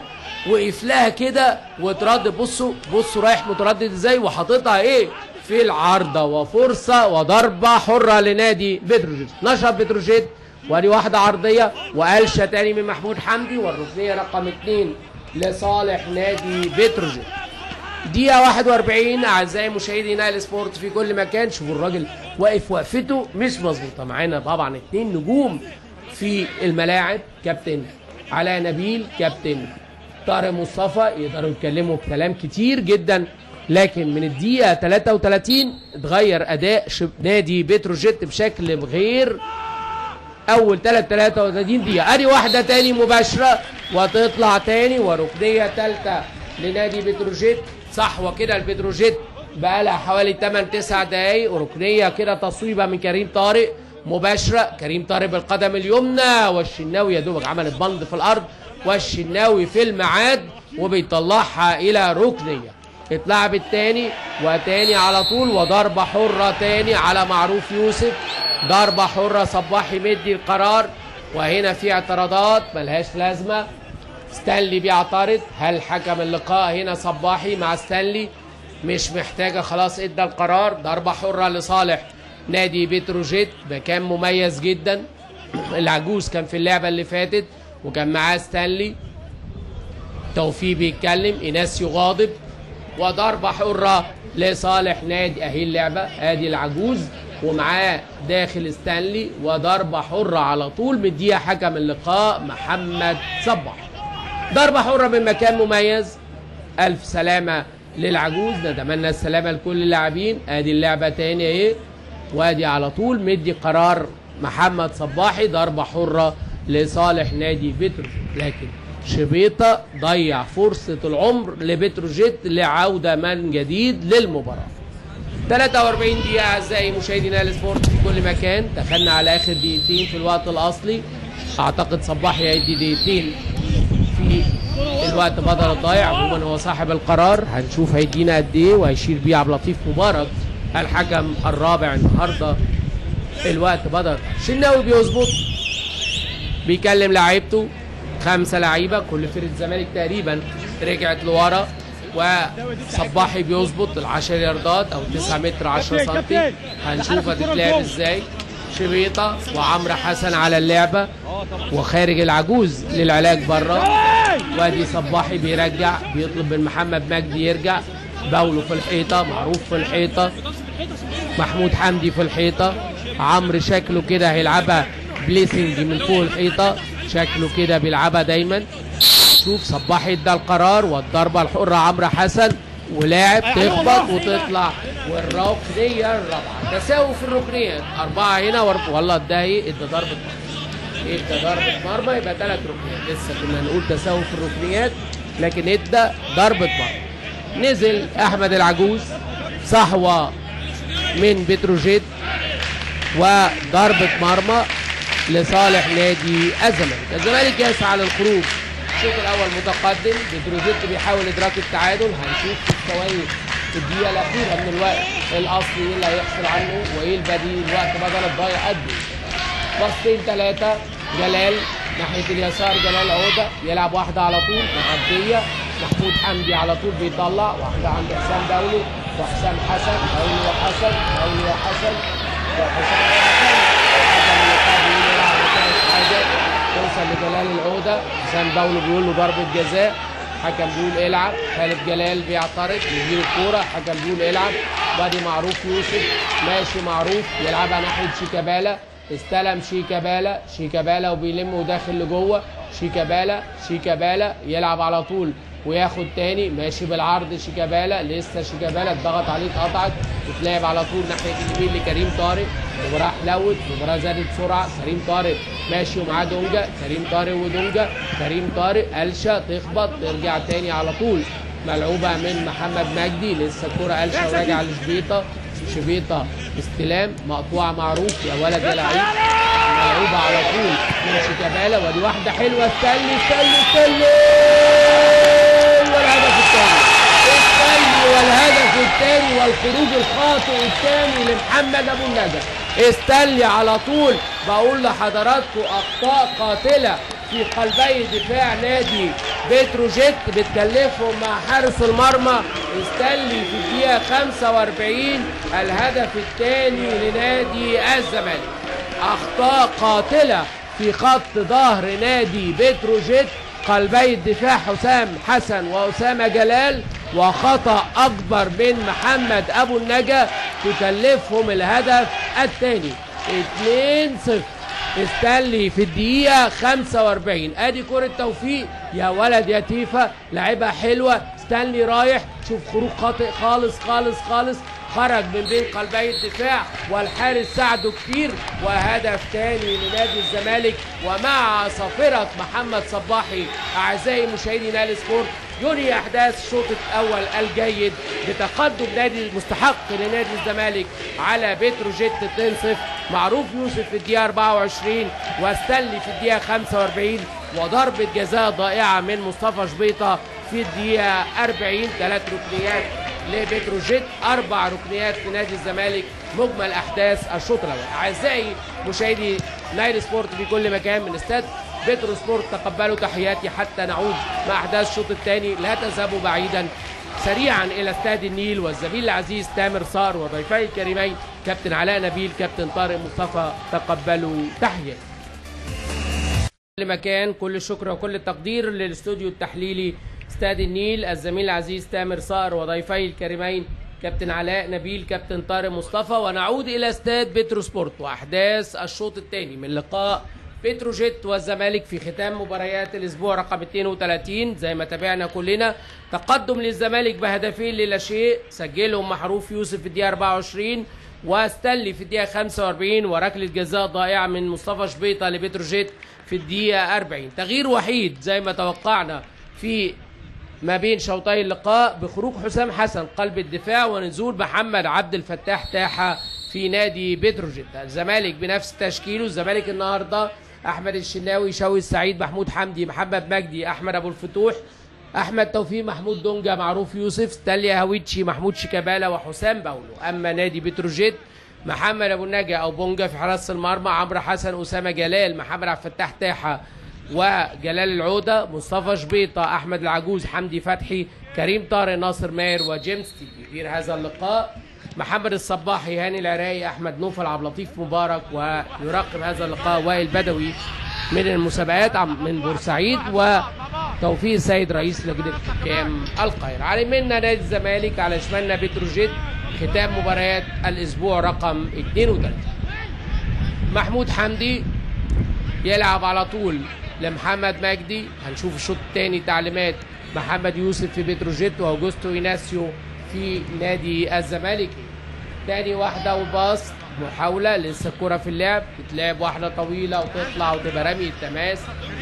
وقف لها كده وتردد، بصوا بصوا رايح متردد ازاي وحاططها ايه في العارضة، وفرصة وضربة حرة لنادي بتروجيت. نشط بتروجيت، وادي واحدة عرضية وقلشة تاني من محمود حمدي، والركنية رقم 2 لصالح نادي بتروجيت. دقيقة 41 أعزائي مشاهدي نايل سبورت في كل مكان. شوفوا الراجل واقف وقفته مش مظبوطة. معانا طبعا 2 نجوم في الملاعب، كابتن علاء نبيل، كابتن طارق مصطفى، يقدروا يتكلموا بكلام كتير جدا، لكن من الدقيقة 33 اتغير أداء نادي بتروجيت بشكل غير أول 33 دقيقة. أدي واحدة تاني مباشرة وتطلع تاني، وركنية تالتة لنادي بتروجيت. صحوة كده البتروجيت بقى لها حوالي 8-9 دقايق، وركنية كده تصويبة من كريم طارق مباشرة، كريم طارق بالقدم اليمنى، والشناوي يا دوبك عملت بند في الأرض، والشناوي في الميعاد وبيطلعها إلى ركنية. اتلعبت تاني وتاني على طول، وضربة حرة تاني على معروف يوسف، ضربة حرة صباحي مدي القرار، وهنا في اعتراضات ملهاش لازمة. ستانلي بيعترض، هل حكم اللقاء هنا صباحي مع ستانلي؟ مش محتاجة، خلاص ادى القرار. ضربة حرة لصالح نادي بتروجيت، مكان مميز جدا. العجوز كان في اللعبة اللي فاتت وكان معاه ستانلي. توفيق بيتكلم، إيناسيو غاضب، وضربة حرة لصالح نادي. اهي اللعبة، ادي العجوز ومعاه داخل ستانلي، وضربة حرة على طول مديها حكم اللقاء محمد صباح. ضربة حرة من مكان مميز. ألف سلامة للعجوز، نتمنى السلامة لكل اللاعبين. ادي اللعبة تاني اهي، وادي على طول مدي قرار محمد صباحي ضربة حرة لصالح نادي بتروجيت. لكن شبيطة ضيع فرصة العمر لبتروجيت لعودة من جديد للمباراة. 43 دقيقة أعزائي مشاهدي نايل سبورت في كل مكان، دخلنا على آخر دقيقتين في الوقت الأصلي. أعتقد صباحي هيدي دقيقتين في الوقت بدل الضايع. عموما هو صاحب القرار، هنشوف هيدينا قد إيه، وهيشير بيه عبد اللطيف مبارك الحكم الرابع النهارده. الوقت بدل شناوي بيظبط، بيكلم لعيبته، 5 لعيبة كل فرقه الزمالك تقريبا رجعت لورا، وصباحي بيظبط ال10 ياردات او 9 متر 10 سم. هنشوف هتتلعب ازاي. شبيطه وعمرو حسن على اللعبة، وخارج العجوز للعلاج بره. وادي صباحي بيرجع، بيطلب من محمد مجدي يرجع. باولو في الحيطة، معروف في الحيطة، محمود حمدي في الحيطة، عمرو شكله كده هيلعبها بليسنج من فوق الحيطة، شكله كده بيلعبها دايما. شوف صباحي ادى القرار، والضربه الحرة عمرو حسن، ولاعب تخبط وتطلع، والركنيه الرابعة. تساوي في الركنيات، 4 هنا والله ادى ايه، ادى ضربه مرمى، ادى ضربه مرمى، يبقى 3 ركنيات. لسه كنا نقول تساوي في الركنيات، لكن ادى ضربه مرمى. نزل احمد العجوز، صحوة من بتروجيت، وضربه مرمى لصالح نادي الزمالك. الزمالك يسعى للخروج، الشوط الاول متقدم، بتروجيت بيحاول ادراك التعادل. هنشوف في الثواني في الدقيقة الاخيرة من الوقت الاصلي ايه اللي هيحصل عنه وايه البديل. الوقت بدل الضايع قد ايه؟ باصتين 3، جلال ناحية اليسار، جلال عوده يلعب واحدة على طول معدية، محمود حمدي على طول بيطلع واحدة عند حسام دولي وحسام حسن، دولي وحسن، دولي وحسن، وحسام حسن، حسن توصل لجلال العودة. حسام دولي بيقول له ضربه جزاء، حكم بيقول العب، خالد جلال بيعترض يديله الكورة، حكم بيقول العب. وادي معروف يوسف ماشي، معروف يلعبها ناحية شيكابالا، استلم شيكابالا، شيكابالا وبيلم وداخل لجوه، شيكابالا، شيكابالا يلعب على طول وياخد تاني، ماشي بالعرض شيكابالا، لسه شيكابالا اتضغط عليه اتقطعت، وتلعب على طول ناحية اليمين لكريم طارق. المباراة حلوت، المباراة زادت سرعة، كريم طارق ماشي ومعاه دونجا، كريم طارق ودونجا، كريم طارق قلشه تخبط ترجع تاني على طول، ملعوبه من محمد مجدي، لسه الكورة قلشه وراجعه لشبيطه، شبيطه استلام مقطوعة معروف يا ولد يا لعيب، ملعوبه على طول من شيكابالا، ودي واحدة حلوة، استني استني استني، والهدف الثاني، استني والهدف الثاني والخروج الخاطئ الثاني لمحمد ابو النجا. استني على طول، بقول لحضراتكم اخطاء قاتله في قلبي دفاع نادي بتروجيت بتكلفهم مع حارس المرمى. استنلي في الدقيقة 45 الهدف الثاني لنادي الزمالك. اخطاء قاتله في خط ظهر نادي بتروجيت، قلبي الدفاع حسام حسن وأسامة جلال، وخطأ أكبر من محمد أبو النجا تكلفهم الهدف الثاني. 2-0 استنلي في الدقيقة 45. ادي كرة توفيق يا ولد يا تيفا، لعبها حلوة، استنلي رايح، شوف خروج خاطئ خالص خالص خالص، خرج من بين قلبي الدفاع والحارس ساعده كتير، وهدف تاني لنادي الزمالك. ومع صافرة محمد صباحي اعزائي مشاهدي نايل سبورت ينهي احداث الشوط الاول الجيد بتقدم نادي المستحق لنادي الزمالك على بتروجيت 2-0. معروف يوسف في الدقيقة 24 واستنلي في الدقيقة 45، وضربه جزاء ضائعة من مصطفى شبيطه في الدقيقة 40. 3 ركنيات لبتروجيت، 4 ركنيات لنادي الزمالك. مجمل احداث الشوط الاول. اعزائي مشاهدي نايل سبورت في كل مكان من استاد بترو سبورت، تقبلوا تحياتي حتى نعود مع احداث الشوط الثاني. لا تذهبوا بعيدا، سريعا الى استاد النيل والزميل العزيز تامر صقر وضيفي الكريمين كابتن علاء نبيل، كابتن طارق مصطفى، تقبلوا تحياتي. كل مكان كل الشكر وكل التقدير للاستوديو التحليلي استاد النيل، الزميل العزيز تامر صقر وضيفي الكريمين كابتن علاء نبيل، كابتن طارق مصطفى. ونعود الى استاد بتروسبورت واحداث الشوط الثاني من لقاء بتروجيت والزمالك في ختام مباريات الاسبوع رقم 32. زي ما تابعنا كلنا تقدم للزمالك بهدفين للا شيء، سجلهم محروف يوسف في الدقيقة 24 وستانلي في الدقيقة 45، وركله جزاء ضائعة من مصطفى شبيطه لبتروجيت في الدقيقة 40. تغيير وحيد زي ما توقعنا في ما بين شوطي اللقاء بخروج حسام حسن قلب الدفاع ونزول محمد عبد الفتاح تاحة في نادي بتروجيت. الزمالك بنفس تشكيله، الزمالك النهارده احمد الشناوي، شوقي السعيد، محمود حمدي، محمد مجدي، احمد ابو الفتوح، احمد توفيق، محمود دونجا، معروف يوسف، ستانلي هاويتشي، محمود شيكابالا، وحسام باولو. اما نادي بتروجيت محمد ابو النجا او بونجا في حراسة المرمى، عمرو حسن، اسامة جلال، محمد عبد الفتاح تاحه وجلال العودة، مصطفى شبيطه، احمد العجوز، حمدي فتحي، كريم طارق، ناصر ماهر، وجيمس تيجي. يدير هذا اللقاء محمد الصباحي، هاني العراقي، احمد نوفل، عبد اللطيف مبارك، ويراقب هذا اللقاء وائل بدوي من المسابقات من بورسعيد، وتوفيق السيد رئيس لجنة حكام القاهرة. على يميننا نادي الزمالك، على شمالنا بتروجيت. ختام مباريات الاسبوع رقم 32. محمود حمدي يلعب على طول لمحمد مجدي. هنشوف الشوط الثاني تعليمات محمد يوسف في بتروجيت واوجوستو ايناسيو في نادي الزمالك. تاني واحدة وباص، محاولة لسه الكره في اللعب، بتلعب واحدة طويلة وتطلع وتبقى رمي التماس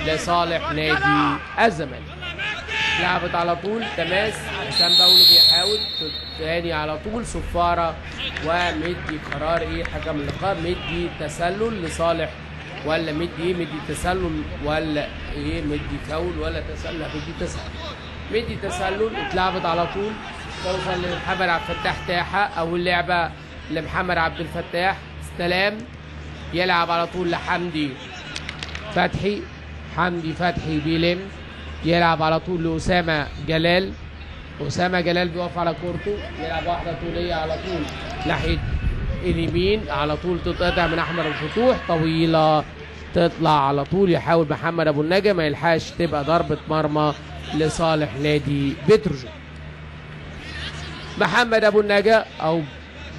لصالح نادي الزمالك. لعبت على طول تماس، حسام باولو بيحاول تاني على طول صفارة، ومدي قرار ايه حكم اللقاء؟ مدي تسلل لصالح ولا مدي ايه؟ مدي تسلل ولا ايه؟ مدي فاول ولا تسلل؟ مدي تسلل، مدي تسلل. اتلعبت على طول توصل لمحمد عبد الفتاح تاحه، اول لعبه لمحمد عبد الفتاح، استلام يلعب على طول لحمدي فتحي، حمدي فتحي بيلم يلعب على طول لأسامة جلال، أسامة جلال بيقف على كورته، يلعب واحدة طولية على طول ناحية اليمين، على طول تتقطع من أحمد الفتوح، طويلة تطلع على طول، يحاول محمد أبو النجا ما يلحقش، تبقى ضربة مرمى لصالح نادي بتروجيت. محمد أبو النجا أو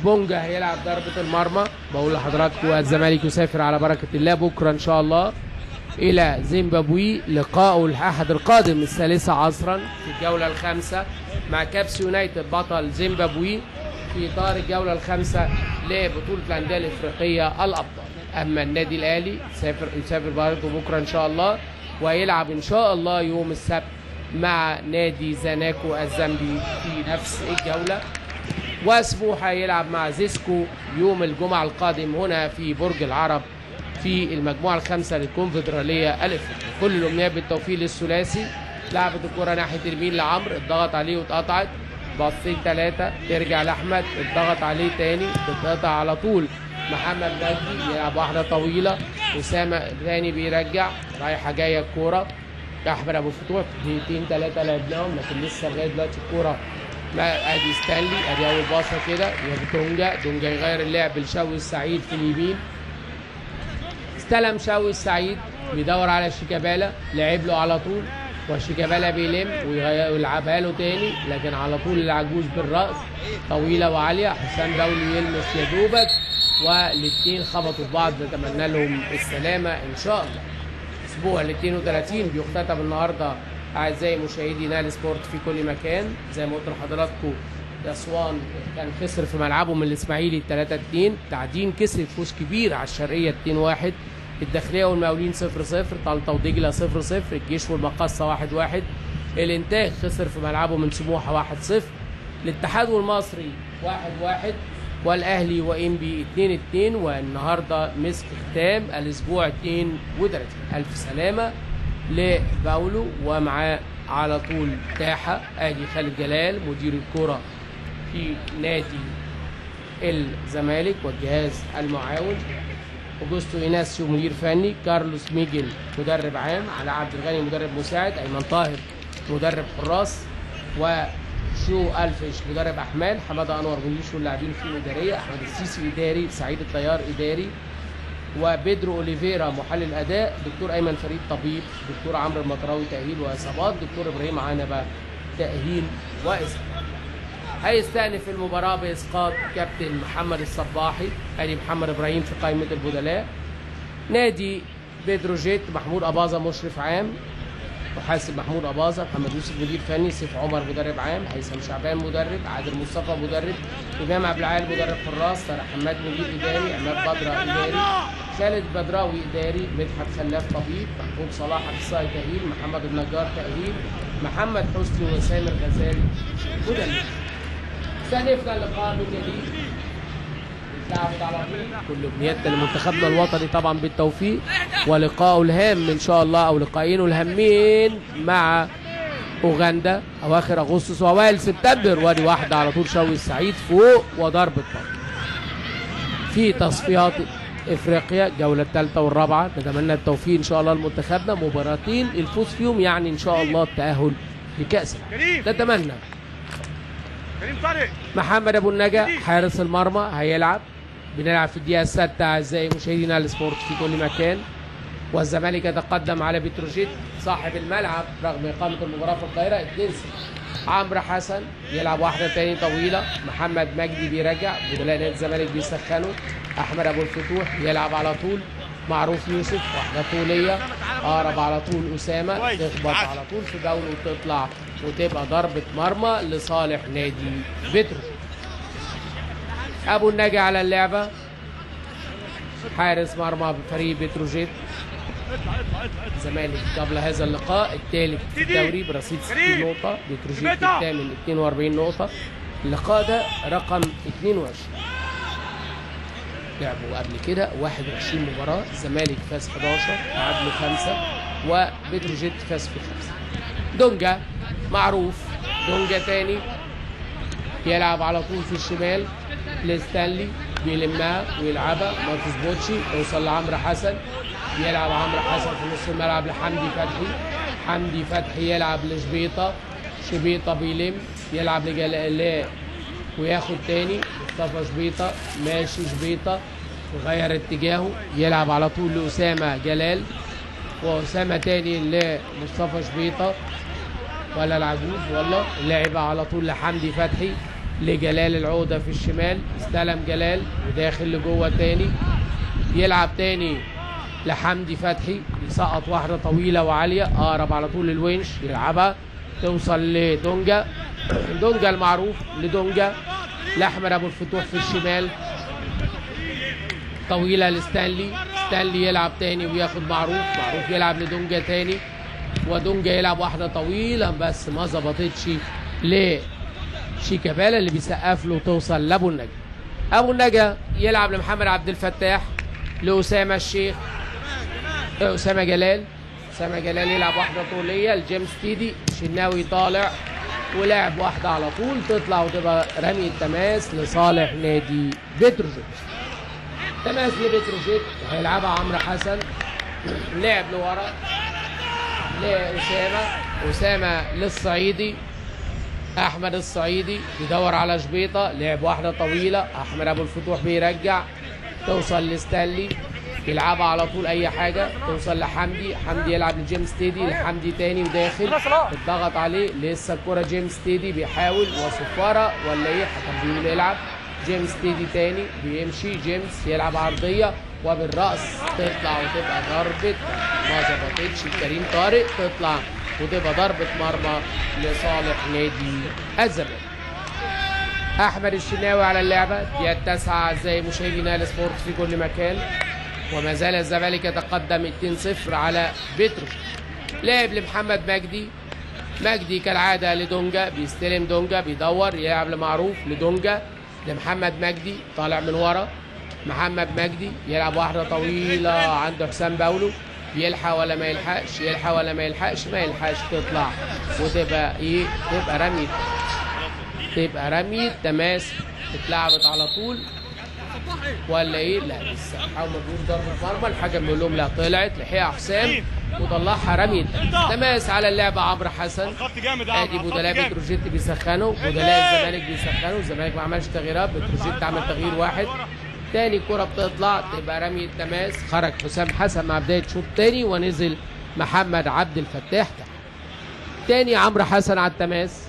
بونجا هيلعب ضربة المرمى. بقول لحضراتكم الزمالك يسافر على بركة الله بكرة إن شاء الله إلى زيمبابوي، لقاءه الأحد القادم 3 عصرا في الجولة الخامسة مع كابس يونايتد بطل زيمبابوي في إطار الجولة الخامسة لبطولة الأندية الإفريقية الأبطال. أما النادي الأهلي يسافر برضه بكرة إن شاء الله، ويلعب إن شاء الله يوم السبت مع نادي زاناكو الزامبي في نفس الجولة. وسموحة يلعب مع زيسكو يوم الجمعة القادم هنا في برج العرب في المجموعة الخامسة للكونفدرالية الإفريقية. كل الأمنيات بالتوفيق للثلاثي. لعبت الكرة ناحية اليمين لعمرو، اتضغط عليه واتقطعت، باصين 3، ترجع لأحمد، اتضغط عليه تاني، تتقطع على طول. محمد مجدي يلعب واحدة طويلة، أسامة تاني بيرجع، رايحة جاية الكورة، أحمد أبو الفتوح، دقيقتين 3 لعبناهم لكن لسه لغاية دلوقتي الكورة. ادي ستانلي، ادي أول باصة كده يا دونجا، دونجا يغير اللعب لشوقي السعيد في اليمين، استلم شوقي السعيد بيدور على شيكابالا، لعب له على طول، وشيكابالا بيلم ويلعبها له تاني، لكن على طول العجوز بالرأس طويلة وعالية، حسام باولو يلمس يا دوبك، والاثنين خبطوا في بعض. نتمنى لهم السلامة إن شاء الله. أسبوع ال 32 بيختتم النهارده أعزائي مشاهدي نايل سبورت في كل مكان. زي ما قلت لحضراتكم أسوان كان خسر في ملعبه من الإسماعيلي 3-2، تعدين كسب فوز كبير على الشرقية 2-1، الداخلية والمقاولين 0-0، طنطا ودجلة 0-0، الجيش والمقصة 1-1، الإنتاج خسر في ملعبه من سموحة 1-0، الاتحاد والمصري 1-1، والأهلي وإنبي 2-2. والنهارده مسك ختام الأسبوع 32. ألف سلامة لباولو، ومعاه على طول تاحة. ادي خالد جلال مدير الكرة في نادي الزمالك والجهاز المعاون، اوجوستو ايناسيو مدير فني، كارلوس ميجل مدرب عام، علاء عبد الغني مدرب مساعد، ايمن طاهر مدرب حراس، شو الفيش مدرب احمال، حمادة انور مدير شؤون اللاعبين في الادارية، احمد السيسي اداري، سعيد الطيار اداري، وبيدرو اوليفيرا محلل اداء، دكتور ايمن فريد طبيب، دكتور عمرو المطراوي تاهيل واصابات، دكتور ابراهيم عنبة تاهيل واصابات. هيستأنف المباراة باسقاط كابتن محمد الصباحي، ادي محمد ابراهيم في قائمة البدلاء. نادي بتروجيت محمود اباظة مشرف عام، محاسب محمود اباظة، محمد يوسف مدير فني، سيف عمر مدرب عام، هيثم شعبان مدرب، عادل مصطفى مدرب، امام عبد العال مدرب حراس، طارق حماد مدير اداري، عماد بدره اداري، خالد بدراوي اداري، مدحت خلاف طبيب، محمود صلاح اخصائي تاهيل، محمد النجار تاهيل، محمد حسني وسامر غزالي مدرب. استأنفنا اللقاء من جديد. على طول كل امنياتنا لمنتخبنا الوطني طبعا بالتوفيق، ولقاءه الهام ان شاء الله او لقاءين الهامين مع اوغندا اواخر اغسطس واوائل سبتمبر. وادي واحدة على طول شوقي السعيد فوق وضربه مرمى. في تصفيات افريقيا الجولة الثالثة والرابعة، نتمنى التوفيق ان شاء الله لمنتخبنا، مباراتين الفوز فيهم يعني ان شاء الله التاهل لكاس العالم نتمنى. محمد ابو النجا حارس المرمى هيلعب، بنلعب في الدقيقة 6 أعزائي مشاهدينا السبورت في كل مكان. والزمالك يتقدم على بتروجيت صاحب الملعب رغم إقامة المباراة في القاهرة 2-0. عمرو حسن يلعب واحدة تاني طويلة، محمد مجدي بيرجع، بدلاء نادي الزمالك بيسخنوا، أحمد أبو الفتوح يلعب على طول، معروف يوسف واحدة طولية، أقرب على طول أسامة، تخبط على طول في جولة وتطلع وتبقى ضربة مرمى لصالح نادي بتروجيت. ابو النجا على اللعبة، حارس مرمى بفريق بتروجيت. الزمالك قبل هذا اللقاء الثالث في الدوري برصيد 60 نقطة، بتروجيت الثامن 42 نقطة. اللقاء ده رقم 22، لعبوا قبل كده 21 مباراة، الزمالك فاز 11، تعادلوا 5، وبتروجيت فاز في 5. دونجا معروف، دونجا تاني يلعب على طول في الشمال لستانلي، بيلمها ويلعبها ما تظبطش، توصل لعمرو حسن، يلعب عمرو حسن في نص الملعب لحمدي فتحي، حمدي فتحي يلعب لشبيطه، شبيطه بيلم يلعب لجلال وياخد تاني مصطفى شبيطه، ماشي شبيطه وغير اتجاهه، يلعب على طول لأسامة جلال، وأسامة تاني لمصطفى شبيطه ولا العجوز والله، لعب على طول لحمدي فتحي لجلال العودة في الشمال، استلم جلال وداخل لجوه تاني، يلعب تاني لحمدي فتحي، يسقط واحدة طويلة وعالية، أقرب على طول للونش يلعبها توصل لدونجا، دونجا المعروف لدونجا، لأحمد أبو الفتوح في الشمال، طويلة لستانلي، ستانلي يلعب تاني وياخد معروف، معروف يلعب لدونجا تاني، ودونجا يلعب واحدة طويلة بس ما ظبطتش لشيكابالا اللي بيسقف له، توصل لأبو النجا. أبو النجا يلعب لمحمد عبد الفتاح، لأسامة الشيخ، أسامة جلال، أسامة جلال يلعب واحدة طولية لجيمس تيدي، شناوي طالع ولعب واحدة على طول تطلع وتبقى رمي التماس لصالح نادي بتروجيت. تماس لبتروجيت هيلعبها عمرو حسن، لعب لورا لأسامة، أسامة للصعيدي، أحمد الصعيدي بيدور على شبيطة، لعب واحدة طويلة، أحمد أبو الفتوح بيرجع، توصل لستانلي يلعبها على طول أي حاجة، توصل لحمدي، حمدي يلعب لجيمس تيدي، لحمدي تاني وداخل، اتضغط عليه، لسه الكرة جيمس تيدي بيحاول وصفارة ولا إيه، حكم بيقول يلعب، جيمس تيدي تاني بيمشي، جيمس يلعب عرضية وبالرأس تطلع وتبقى ضربة، ما ظبطتش كريم طارق، تطلع وتبقى ضربة مرمى لصالح نادي الزمالك. أحمد الشناوي على اللعبة، دقيقة 9 أعزائي مشاهدينا السبورت في كل مكان، وما زال الزمالك يتقدم 2-0 على بتروجيت. لعب لمحمد مجدي، مجدي كالعادة لدونجا، بيستلم دونجا بيدور يلعب لمعروف، لدونجا لمحمد مجدي طالع من ورا، محمد مجدي يلعب واحدة طويلة عند حسام باولو، يلحق ولا ما يلحقش، يلحق ولا ما يلحقش، ما يلحقش، تطلع وتبقى ايه، تبقى رمية، تبقى رمية تماس، اتلعبت على طول ولا ايه؟ لا لسه حاول بيقول ضربه مرمى، الحكم بيقول لهم لا طلعت، لحقها حسام وطلعها رمية تماس على اللعبة عمرو حسن. ادي بدلاء بتروجيت بيسخنوا، بدلاء الزمالك بيسخنوا، الزمالك ما عملش تغييرات، بتروجيت عمل تغيير واحد. تاني كرة بتطلع تبقى رمية تماس، خرج حسام حسن مع بداية شوط تاني ونزل محمد عبد الفتاح تحت. تاني عمرو حسن على التماس،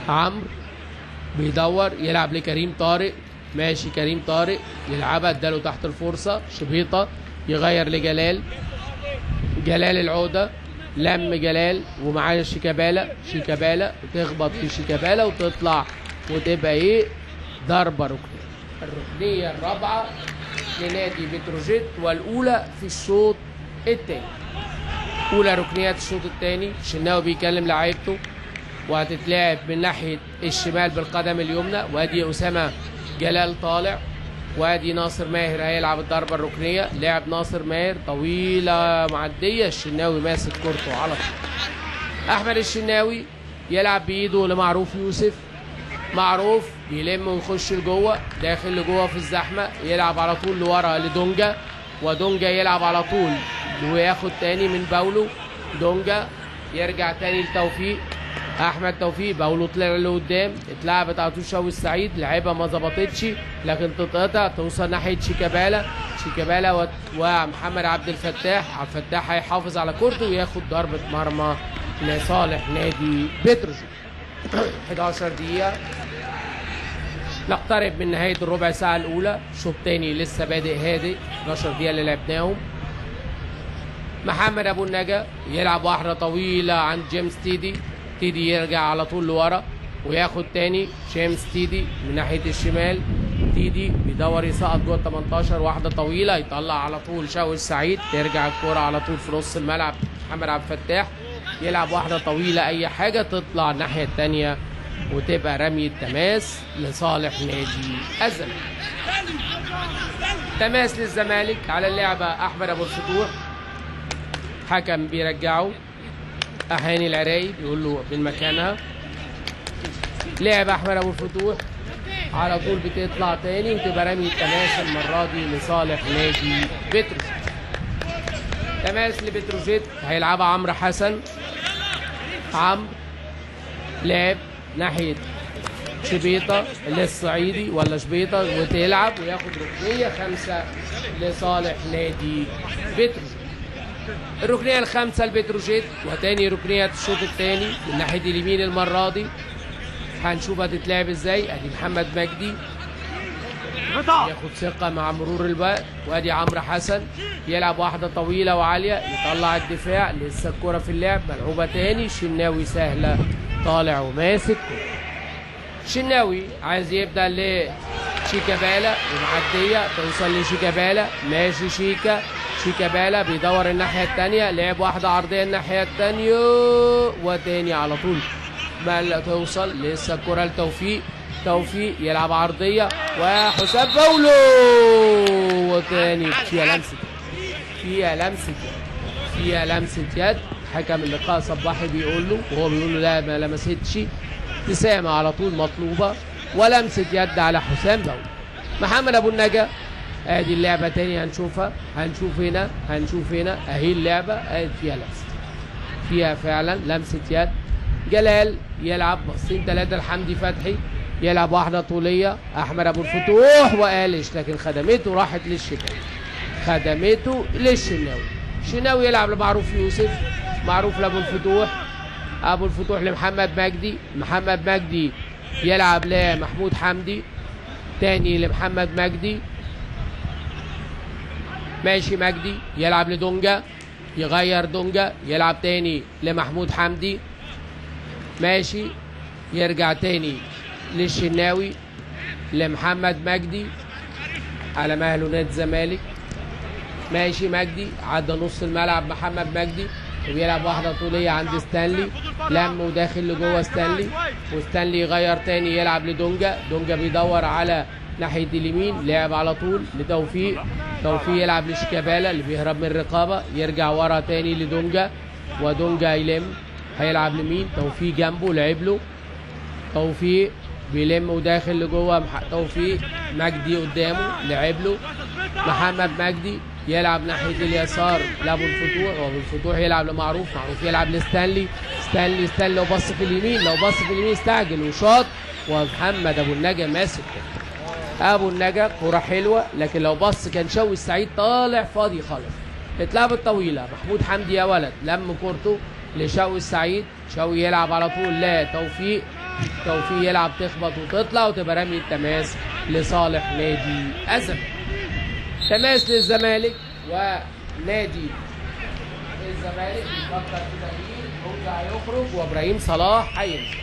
عمرو بيدور يلعب لكريم طارق، ماشي كريم طارق يلعبها اداله تحت الفرصة، شبيطة يغير لجلال، جلال العودة، لم جلال ومعاه شيكابالا، شيكابالا وتخبط في شيكابالا وتطلع وتبقى ايه؟ ضربة ركنية. الركنية الرابعة لنادي بتروجيت والأولى في الشوط الثاني. أولى ركنيات الشوط الثاني، الشناوي بيكلم لعيبته وهتتلعب من ناحية الشمال بالقدم اليمنى، وادي أسامة جلال طالع، وادي ناصر ماهر هيلعب الضربة الركنية، لعب ناصر ماهر طويلة معدية، الشناوي ماسك كورته على طول. أحمد الشناوي يلعب بإيده لمعروف يوسف، معروف بيلم ويخش لجوه، داخل لجوه في الزحمة، يلعب على طول لورا لدونجا، ودونجا يلعب على طول وياخد تاني من باولو، دونجا يرجع تاني لتوفيق، احمد توفيق، باولو طلع لقدام، اتلعبت على طول شوقي السعيد، لعبها ما ظبطتش لكن تتقطع توصل ناحية شيكابالا، شيكابالا ومحمد عبد الفتاح، عبد الفتاح هيحافظ على كورته وياخد ضربه مرمى لصالح نادي بتروجيت. 11 دقيقة نقترب من نهاية الربع ساعة الأولى، شوط تاني لسه بادئ هادئ، 11 دقيقة اللي لعبناهم. محمد أبو النجا يلعب واحدة طويلة عند جيمس تيدي، تيدي يرجع على طول لورا وياخد تاني جيمس تيدي من ناحية الشمال، تيدي بيدور يسقط جوه 18، واحدة طويلة يطلع على طول شوقي السعيد، ترجع الكرة على طول في نص الملعب محمد عبد الفتاح يلعب واحدة طويلة أي حاجة تطلع الناحية التانية وتبقى رمية تماس لصالح نادي الزمالك. تماس للزمالك على اللعبة أحمد أبو الفتوح، حكم بيرجعه أهاني العراقي بيقول له من مكانها، لعب أحمد أبو الفتوح على طول بتطلع تاني وتبقى رمية تماس المرة دي لصالح نادي بتروجيت. تماس لبتروجيت هيلعبها عمرو حسن، عمرو لعب ناحية شبيطة للصعيدي ولا شبيطة وتلعب وياخد ركنية 5 لصالح نادي بتروجيت. الركنية الخامسة لبتروجيت وتاني ركنية الشوط الثاني من ناحية اليمين المرة دي، هنشوف هتتلعب ازاي. ادي محمد مجدي ياخد ثقة مع مرور الوقت، وادي عمرو حسن يلعب واحدة طويلة وعالية يطلع الدفاع، لسه الكرة في اللعب ملعوبة تاني، شناوي سهلة طالع وماسك، شناوي عايز يبدأ لشيكابالا ومعدية توصل لشيكابالا، ماشي شيكا، شيكابالا بيدور الناحية التانية، لعب واحدة عرضية الناحية التانية وتاني على طول ما توصل، لسه الكرة لتوفيق، توفيق يلعب عرضية وحسام باولو وتاني فيها لمسة، فيها لمسة، فيها لمسة يد، حكم اللقاء صباحي بيقول له وهو بيقول له لا ما لمستش، ابتسامة على طول مطلوبة ولمسة يد على حسام باولو. محمد أبو النجا ادي اللعبة تاني هنشوفها، هنشوف هنا، هنشوف هنا، اهي اللعبة ادي فيها لمسة، فيها فعلا لمسة يد. جلال يلعب بصين 3 لحمدي فتحي، يلعب واحدة طولية أحمد أبو الفتوح وقالش، لكن خدمته راحت للشناوي، خدمته للشناوي، الشناوي يلعب لمعروف يوسف، معروف لأبو الفتوح، أبو الفتوح لمحمد مجدي، محمد مجدي يلعب لمحمود حمدي، تاني لمحمد مجدي، ماشي مجدي يلعب لدونجا، يغير دونجا يلعب تاني لمحمود حمدي، ماشي يرجع تاني للشناوي لمحمد مجدي على مهله نادي الزمالك، ماشي مجدي عدى نص الملعب محمد مجدي وبيلعب واحدة طوليه عند ستانلي، لم وداخل لجوه ستانلي، وستانلي يغير تاني يلعب لدونجا، دونجا بيدور على ناحية اليمين، لعب على طول لتوفيق، توفيق يلعب لشيكابالا اللي بيهرب من الرقابة، يرجع ورا تاني لدونجا، ودونجا يلم، هيلعب لمين؟ توفيق جنبه لعب له توفيق بيلم وداخل لجوه توفيق مجدي قدامه، لعب له محمد مجدي يلعب ناحية اليسار لابو الفتوح، وابو الفتوح يلعب لمعروف، معروف يلعب لستانلي، ستانلي ستانلي لو بص في اليمين، لو بص في اليمين استعجل وشاط، ومحمد ابو النجا ماسك. ابو النجا كرة حلوة، لكن لو بص كان شوقي السعيد طالع فاضي خالص. اتلعبت طويلة، محمود حمدي يا ولد لم كورته لشوقي السعيد، شوقي يلعب على طول لا توفيق، توفيق يلعب تخبط وتطلع وتبقى رمية تماس لصالح نادي الزمالك. تماس للزمالك، ونادي الزمالك بيفكر في تغيير، دونجا هيخرج وابراهيم صلاح هينزل.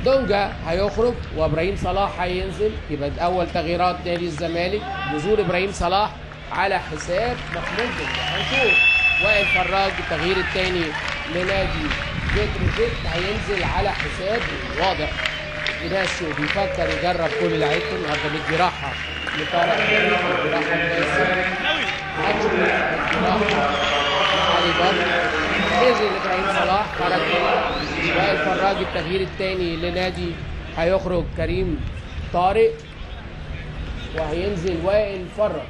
دونجا هيخرج وابراهيم صلاح هينزل، يبقى اول تغييرات نادي الزمالك نزول ابراهيم صلاح على حساب محمود دونجا. هنشوف وائل فراج التغيير الثاني لنادي بتروجيت هينزل على حساب، واضح إيناسيو بيفكر يجرب كل لعيبته النهارده، بيدي راحة لطارق، بيدي راحة لباسم، هنشوف بيدي راحة لعلي بدر، نزل ابراهيم صلاح، خرج وائل فراج. التغيير الثاني لنادي هيخرج كريم طارق وهينزل وائل فراج،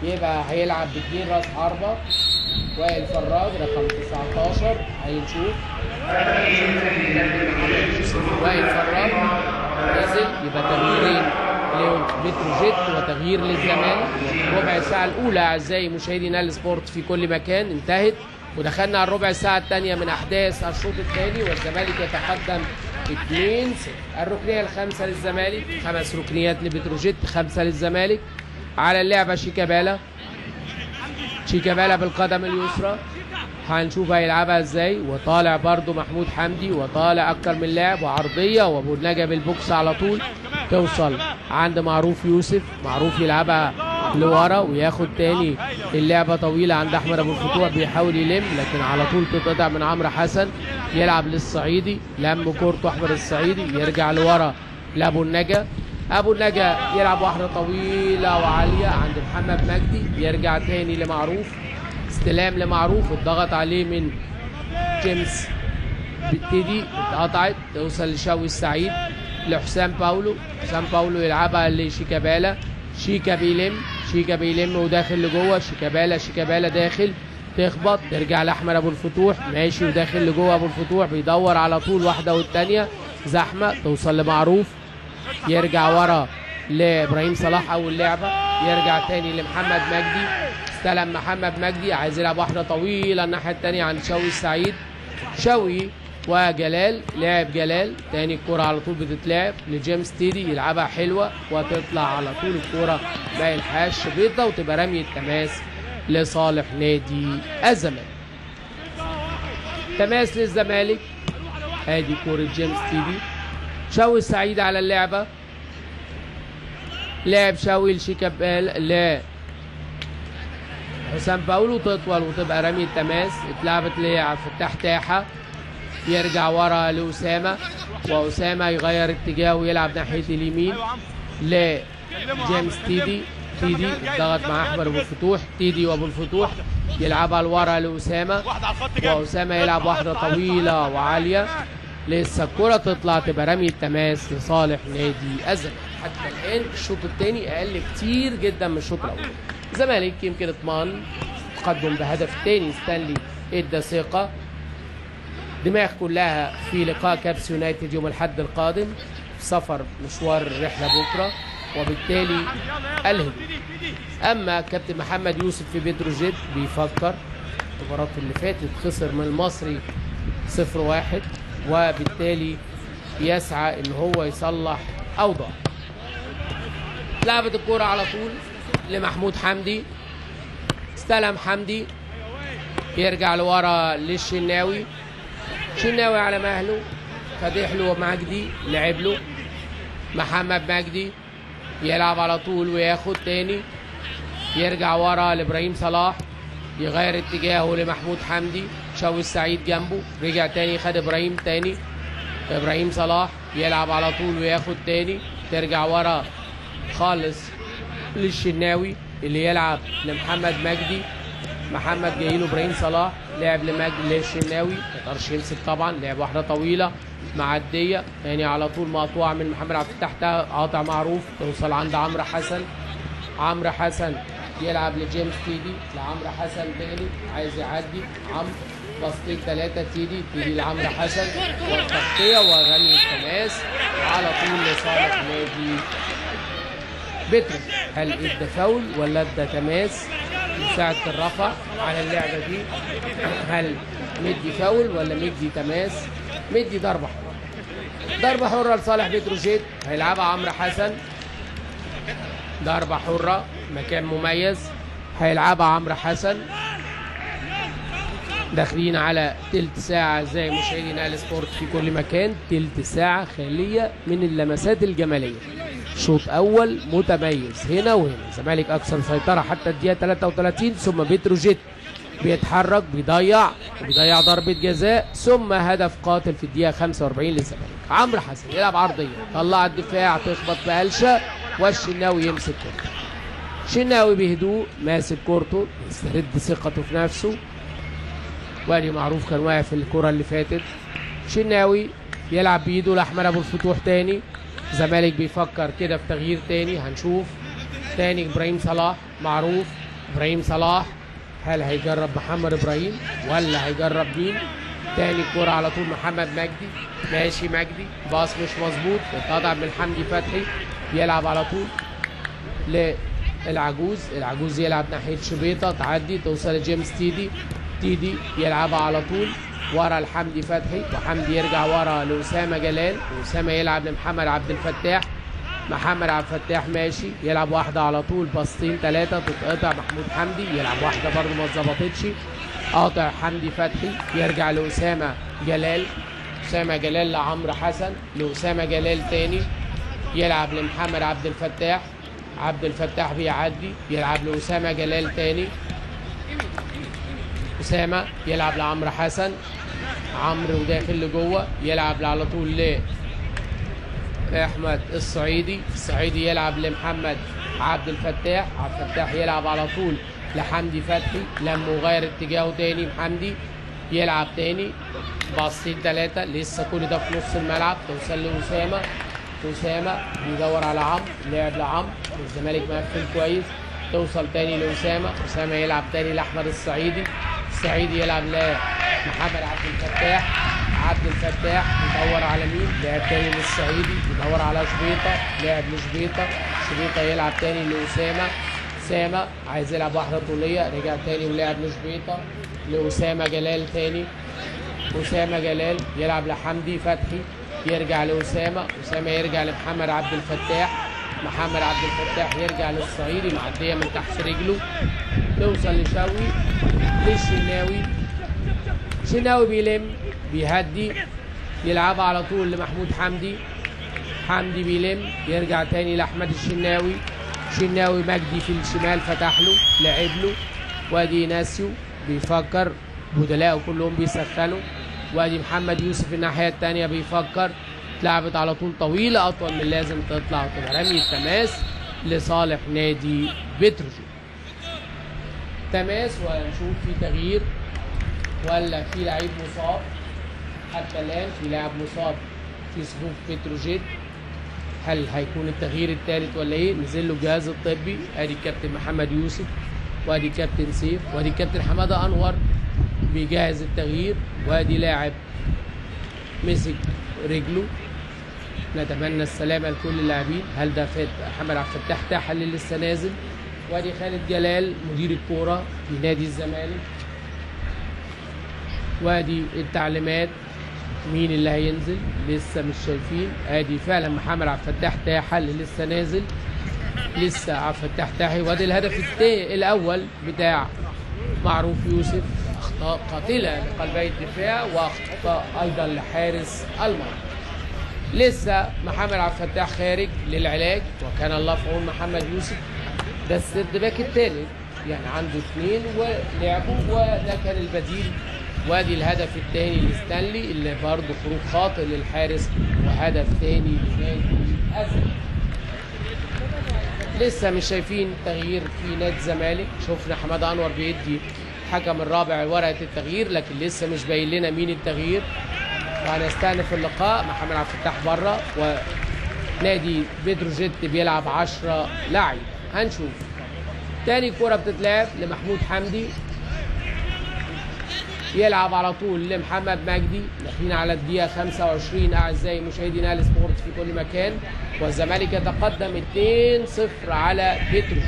يبقى هيلعب باثنين راس حربه. وائل فراج رقم 19 هنشوف وائل فراج نزل، يبقى تغييرين لبتروجيت وتغيير للزمالك. ربع ساعة الأولى أعزائي مشاهدي نايل سبورت في كل مكان انتهت، ودخلنا على الربع ساعة الثانية من أحداث الشوط الثاني، والزمالك يتقدم 2-0. الركنية الخامسة للزمالك، 5 ركنيات لبتروجيت، 5 للزمالك. على اللعبة شيكابالا، شيكابالا بالقدم اليسرى، هنشوف هيلعبها ازاي، وطالع برضو محمود حمدي، وطالع اكتر من لاعب، وعرضيه وابو النجا بالبوكس على طول توصل عند معروف يوسف، معروف يلعبها لورا وياخد تاني اللعبة طويلة عند احمد ابو الفتوح، بيحاول يلم لكن على طول تتقطع من عمرو حسن، يلعب للصعيدي، لم كورته احمد الصعيدي، يرجع لورا لابو النجا، ابو النجا يلعب واحدة طويلة وعاليه عند محمد مجدي، يرجع تاني لمعروف، استلام لمعروف، اتضغط عليه من جيمس بتدي، اتقطعت توصل لشوقي السعيد، لحسام باولو، حسام باولو يلعبها لشيكابالا، شيكا بيلم، شيكا بيلم وداخل لجوه، شيكابالا شيكابالا داخل، تخبط ترجع لاحمد ابو الفتوح، ماشي وداخل لجوه ابو الفتوح، بيدور على طول واحدة والثانية، زحمة توصل لمعروف، يرجع ورا لابراهيم صلاح اول لعبه، يرجع تاني لمحمد مجدي، استلم محمد مجدي، عايز يلعب واحدة طويلة الناحية الثانية عند شوقي السعيد، شوقي وجلال، لعب جلال تاني، الكرة على طول بتتلعب لجيمس تيدي، يلعبها حلوة وتطلع على طول الكرة ما يلحقش بيضة، وتبقى رمية تماس لصالح نادي الزمالك. تماس للزمالك، ادي كرة جيمس تيدي، شوقي السعيد على اللعبة، لعب شوقي لشيكابالا لا حسام باولو، تطول وتبقى رمية تماس، اتلعبت لعبد الفتاح تاحة، يرجع ورا لأسامة، وأسامة يغير اتجاهه ويلعب ناحية اليمين لجيمس تيدي، تيدي ضغط مع أحمد أبو الفتوح، تيدي وأبو الفتوح يلعبها لورا لأسامة، وأسامة يلعب واحدة طويلة وعالية، لسه الكرة تطلع تبقى رمية تماس لصالح نادي الزمالك. حتى الآن الشوط الثاني أقل كتير جدا من الشوط الأول. الزمالك يمكن اطمئن، تقدم بهدف تاني، ستانلي ادى ثقة، دماغ كلها في لقاء كابس يونايتد يوم الأحد القادم، سفر مشوار الرحلة بكرة، وبالتالي الهدوء. أما كابتن محمد يوسف في بتروجيت بيفكر، المباراة اللي فاتت خسر من المصري 0-1، وبالتالي يسعى إن هو يصلح أوضاع. لعبت الكرة على طول لمحمود حمدي، استلم حمدي، يرجع لورا للشناوي، شناوي على مهله، فاتح له مجدي، لعب له محمد مجدي، يلعب على طول وياخد تاني، يرجع ورا لابراهيم صلاح، يغير اتجاهه لمحمود حمدي، شوقي السعيد جنبه، رجع تاني خد ابراهيم تاني، ابراهيم صلاح يلعب على طول وياخد تاني، ترجع ورا خالص للشناوي اللي يلعب لمحمد مجدي، محمد جاي له ابراهيم صلاح، لعب لمجدي للشناوي، ما يقدرش يمسك طبعا، لعب واحدة طويلة معدية يعني على طول مقطوعة من محمد عبد الفتاح، قاطع معروف، توصل عند عمرو حسن. عمرو حسن يلعب لجيمس تيدي، لعمرو حسن تاني، عايز يعدي عمرو، باصتين 3 تيدي، تيدي لعمرو حسن، والتغطيه ورمي التماس على طول لصالح نادي بترو. هل ادى فاول ولا ادى تماس؟ مساعدة الرفع على اللعبة دي، هل مدي فاول ولا مدي تماس؟ مدي ضربه حره، ضربه حره لصالح بتروجيت، هيلعبها عمرو حسن. ضربه حره مكان مميز، هيلعبها عمرو حسن. داخلين على تلت ساعة زي مشاهدي نايل سبورت في كل مكان، تلت ساعة خالية من اللمسات الجمالية. شوط أول متميز هنا وهنا، الزمالك أكثر سيطرة حتى الدقيقة 33، ثم بتروجيت بيتحرك، بيضيع ضربة جزاء، ثم هدف قاتل في الدقيقة 45 للزمالك. عمرو حسن يلعب عرضية، طلع الدفاع، تخبط بقلشة، والشناوي يمسك كورته. شناوي بهدوء ماسك كورته، يسترد ثقته في نفسه. وادي معروف كان واقع في الكرة اللي فاتت. شناوي يلعب بايده لاحمد ابو الفتوح تاني. زمالك بيفكر كده في تغيير تاني، هنشوف تاني. ابراهيم صلاح، معروف ابراهيم صلاح، هل هيجرب محمد ابراهيم ولا هيجرب مين؟ تاني الكرة على طول محمد مجدي، ماشي مجدي، باص مش مظبوط، اتقطع من حمدي فتحي، يلعب على طول للعجوز، العجوز يلعب ناحية شبيطة، تعدي توصل لجيمس تيدي، تيدي يلعبها على طول ورا لحمدي فتحي، وحمدي يرجع ورا لأسامة جلال، وأسامة يلعب لمحمد عبد الفتاح، محمد عبد الفتاح ماشي يلعب واحدة على طول، باصتين 3 تتقطع، محمود حمدي يلعب واحدة برضه ما اتظبطتش، قاطع حمدي فتحي، يرجع لأسامة جلال، أسامة جلال لعمرو حسن، لأسامة جلال تاني، يلعب لمحمد عبد الفتاح، عبد الفتاح بيعدي يلعب لأسامة جلال تاني، أسامة يلعب لعمرو حسن، عمرو وداخل لجوه يلعب على طول لأحمد الصعيدي، الصعيدي يلعب لمحمد عبد الفتاح، عبد الفتاح يلعب على طول لحمدي فتحي، لما غير اتجاهه تاني حمدي يلعب تاني، باصين 3 لسه كل ده في نص الملعب، توصل لأسامة، أسامة بيدور على عمرو، لعب لعمرو، الزمالك مقفل كويس، توصل تاني لأسامة، أسامة يلعب تاني لأحمد الصعيدي، الصعيدي يلعب لمحمد عبد الفتاح، عبد الفتاح يدور على مين؟ لعب تاني للصعيدي، يدور على شبيطة، لعب لشبيطة، شبيطة يلعب تاني لأسامة، أسامة عايز يلعب واحدة طولية، رجع تاني ولعب لشبيطة، لأسامة جلال تاني، أسامة جلال يلعب لحمدي فتحي، يرجع لأسامة، أسامة يرجع لمحمد عبد الفتاح، محمد عبد الفتاح يرجع للصعيدي، معدية من تحت رجله، توصل لشوقي، للشناوي، شناوي بيلم بيهدي، يلعبها على طول لمحمود حمدي، حمدي بيلم يرجع تاني لأحمد الشناوي، شناوي مجدي في الشمال فتح له لعب له، وادي ناسيو بيفكر، بدلائه كلهم بيسخنوا، وادي محمد يوسف الناحية التانية بيفكر، اتلعبت على طول طويلة أطول من لازم تطلع، وتبقى رمي التماس لصالح نادي بتروجيت. تماس، وهنشوف في تغيير ولا في لعيب مصاب. حتى الآن في لاعب مصاب في صفوف بتروجيت، هل هيكون التغيير الثالث ولا ايه؟ نزل له الجهاز الطبي، ادي الكابتن محمد يوسف، وادي الكابتن سيف، وادي الكابتن حمادة انور بيجهز التغيير، وادي لاعب مسك رجله. نتمنى السلامة لكل اللاعبين. هل ده فات محمد عبد الفتاح تاح اللي لسه نازل؟ وادي خالد جلال مدير الكورة في نادي الزمالك، وادي التعليمات مين اللي هينزل لسه مش شايفين. ادي فعلا محمد عبد الفتاح تاحه اللي لسه نازل، لسه عبد الفتاح تاحي. وادي الهدف الاول بتاع معروف يوسف، اخطاء قاتله لقلبي الدفاع واخطاء ايضا لحارس المرمى. لسه محمد عبد الفتاح خارج للعلاج، وكان الله في عون محمد يوسف. ده ال third back الثالث، يعني عنده اثنين ولعبوا وده كان البديل. وادي الهدف الثاني لستانلي اللي برضه خروج خاطئ للحارس، وهدف ثاني لنادي الزمالك. لسه مش شايفين تغيير في نادي الزمالك، شفنا حمادة انور بيدي الحكم الرابع ورقة التغيير، لكن لسه مش باين لنا مين التغيير. وهنستأنف اللقاء. محمد عبد الفتاح بره، ونادي بتروجيت بيلعب 10 لاعب. هنشوف تاني كرة بتتلعب لمحمود حمدي، يلعب على طول لمحمد مجدي. داخلين على الدقيقة 25 أعزائي مشاهدي نايل سبورت في كل مكان، والزمالك يتقدم 2-0 على بتروجيت.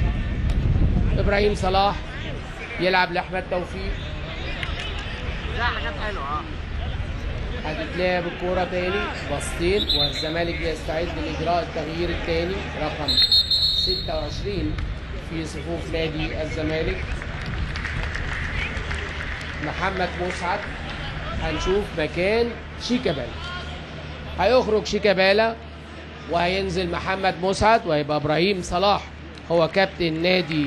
إبراهيم صلاح يلعب لأحمد توفيق، هتتلعب الكورة تاني باصتين، والزمالك بيستعد لإجراء التغيير التاني رقم 26 في صفوف نادي الزمالك محمد مسعد. هنشوف مكان شيكابالا، هيخرج شيكابالا وهينزل محمد مسعد، وهيبقى ابراهيم صلاح هو كابتن نادي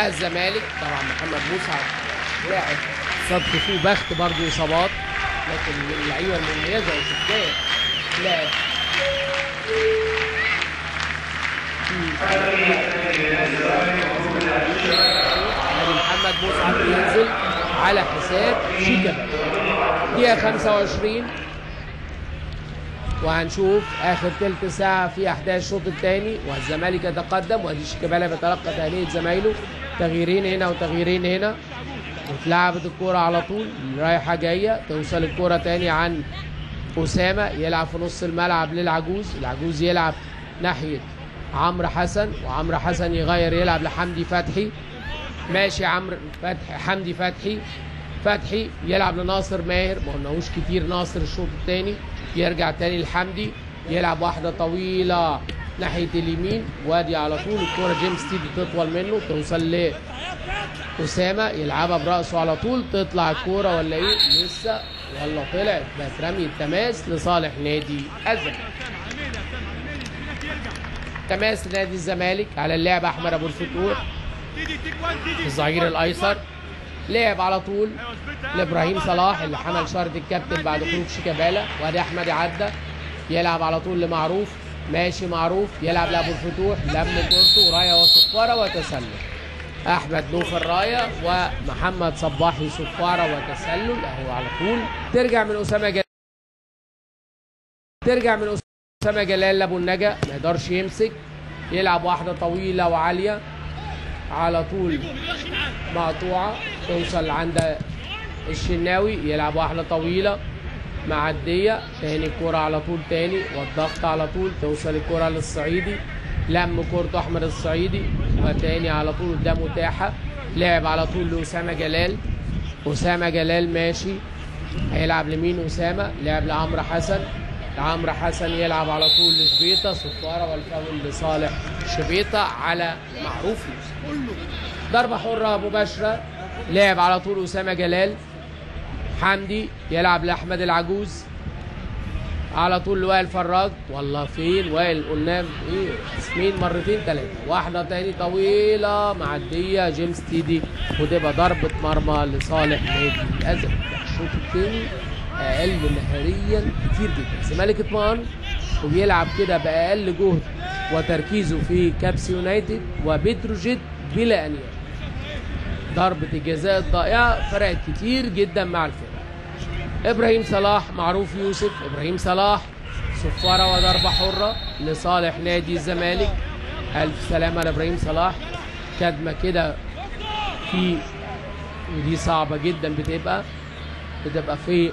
الزمالك. طبعا محمد مسعد لاعب صدفة بخت برضه اصابات، لكن من اللعيبة المميزة وشفناه لاعب محمد مسعد بينزل على حساب شيكابالا. دقيقة 25، وهنشوف آخر تلت ساعة في أحداث الشوط الثاني، والزمالك يتقدم، وأدي شيكابالا بيتلقى تهنئة زمايله. تغييرين هنا وتغييرين هنا، واتلعبت الكورة على طول رايحة جاية، توصل الكورة تاني عن أسامة، يلعب في نص الملعب للعجوز، العجوز يلعب ناحية عمرو حسن، وعمرو حسن يغير يلعب لحمدي فتحي. ماشي عمرو فتحي، حمدي فتحي، فتحي يلعب لناصر ماهر، ما قلناهوش كتير ناصر الشوط الثاني، يرجع تاني لحمدي، يلعب واحدة طويلة ناحية اليمين، وادي على طول الكورة جيمس تيدي تطول منه، توصل لأسامة يلعبها برأسه على طول، تطلع الكورة ولا ايه؟ لسه ولا طلعت، بقت رمي التماس لصالح نادي الزمالك. تماس لنادي الزمالك على اللاعب احمد ابو الفتوح الظهير الايسر، لعب على طول لابراهيم صلاح اللي حمل شارة الكابتن بعد خروج شيكابالا، وادي احمد عدى يلعب على طول لمعروف، ماشي معروف يلعب لابو الفتوح، لم كورته رايه وصفاره وتسلل. احمد نوفل رايه ومحمد صباحي صفارة وتسلل اهو على طول. ترجع من اسامة جلال، ترجع من اسامة جلال لابو النجا، ما يقدرش يمسك، يلعب واحدة طويلة وعاليه على طول مقطوعة، توصل عند الشناوي، يلعب واحدة طويلة معدية تاني، الكورة على طول تاني والضغط على طول، توصل الكورة للصعيدي، لم كورته احمد الصعيدي وتاني على طول قدامه تاحه، لعب على طول لاسامة جلال، اسامة جلال ماشي هيلعب لمين؟ اسامة لعب لعمرو حسن، عمرو حسن يلعب على طول لشبيطه، صفارة والفاول لصالح شبيطه على معروف. ضربه حره مباشرة، لعب على طول اسامة جلال، حمدي يلعب لاحمد العجوز على طول لوائل فراج، والله فين وائل؟ قلنا ايه اسمين مرتين ثلاثة، واحدة تاني طويلة معدية جيمس تيدي، وتبقى ضربه مرمى لصالح نادي الازرق. الشوط الثاني اقل مهاريا كتير جدا، الزمالك اطمئن وبيلعب كده باقل جهد وتركيزه في كابس يونايتد وبتروجيت بلا انياب. ضربه الجزاء الضائعة فرقت كتير جدا مع الفرقة. ابراهيم صلاح، معروف يوسف، ابراهيم صلاح صفارة وضربه حره لصالح نادي الزمالك. الف سلامه لابراهيم صلاح، كدمه كده في، ودي صعبة جدا، بتبقى في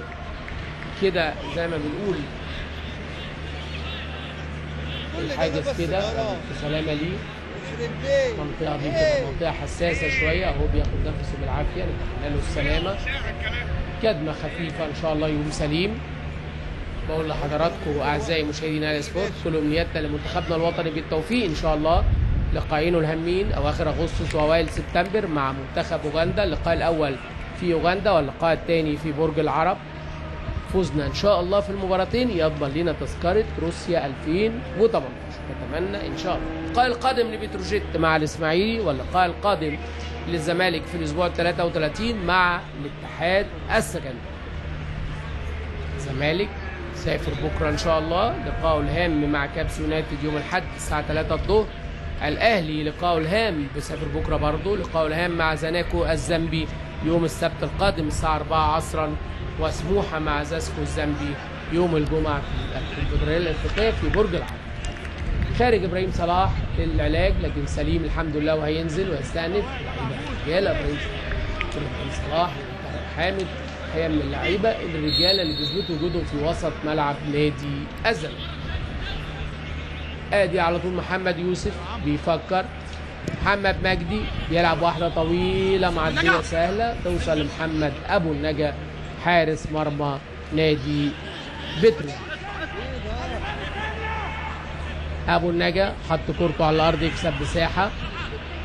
كده زي ما بنقول الحاجز كده، سلامه ليه. المنطقة دي بتبقى منطقة حساسة شوية، اهو بياخد نفسه بالعافية، نتمنى له السلامة. كدمه خفيفة ان شاء الله يوم سليم. بقول لحضراتكم اعزائي مشاهدي نايل سبورت، كل امنياتنا لمنتخبنا الوطني بالتوفيق ان شاء الله. لقاءين الهامين اواخر اغسطس واوائل سبتمبر مع منتخب اوغندا، اللقاء الاول في اوغندا واللقاء الثاني في برج العرب. فوزنا ان شاء الله في المباراتين يضمن لنا تذكره روسيا 2018، نتمنى ان شاء الله. اللقاء القادم لبتروجيت مع الاسماعيلي، واللقاء القادم للزمالك في الاسبوع 33 مع الاتحاد السكندري. الزمالك سافر بكره ان شاء الله، لقاءه الهام مع كابس يونايتد يوم الاحد الساعة 3 الظهر، الاهلي لقاء الهام بيسافر بكره برضه، لقاء الهام مع زاناكو الزامبي يوم السبت القادم الساعة 4 عصرا، وسموحه مع زاسكو الزامبي يوم الجمعة في الكونفدراليه الافريقية في برج العرب. خارج ابراهيم صلاح للعلاج لكن سليم الحمد لله وهينزل ويستأنف. لعيبة رجاله ابراهيم صلاح، طارق حامد، هي من اللعيبة الرجالة اللي بيثبتوا وجودهم في وسط ملعب نادي الزمالك. ادي على طول محمد يوسف بيفكر، محمد مجدي بيلعب واحدة طويلة معدية سهلة توصل لمحمد ابو النجا حارس مرمى نادي بترو. ابو النجا حط كورته على الارض يكسب مساحة،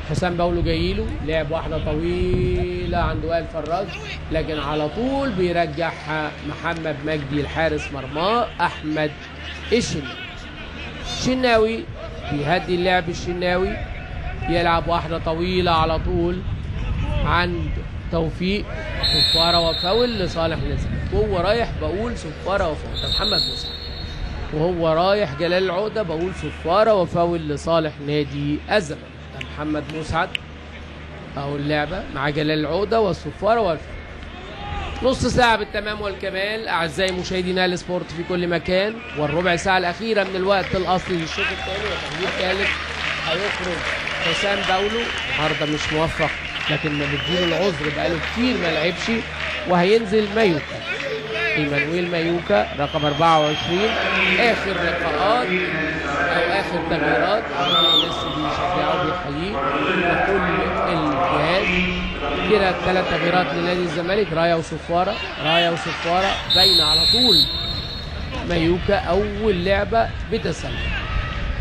حسام باولو جايله لعب واحدة طويلة عند وائل فراج لكن على طول بيرجعها محمد مجدي الحارس مرماه احمد الشناوي. الشناوي بيهدي اللعب، الشناوي يلعب واحدة طويلة على طول عند توفيق، صفارة وفاول لصالح نزل. وهو رايح بقول صفارة وفاول، ده محمد مسعد. وهو رايح جلال العقدة بقول صفارة وفاول لصالح نادي الزمالك. ده محمد مسعد اهو اللعبة مع جلال العقدة والصفاره والفاول. نص ساعة بالتمام والكمال اعزائي مشاهدي نايل سبورت في كل مكان، والربع ساعة الاخيرة من الوقت الاصلي للشوط الثاني، وتغيير ثالث هيخرج حسام باولو النهارده مش موفق لكن ما بيديله العذر بقاله كتير ما لعبش، وهينزل مايوكا، ايمانويل مايوكا رقم 24. اخر لقاءات او اخر تغييرات الناس بيشجعه وبيحييه وكل الجهاز كده. 3 تغييرات لنادي الزمالك، رايه وصفاره، رايه وصفاره، باينة على طول مايوكا اول لعبه بتسلل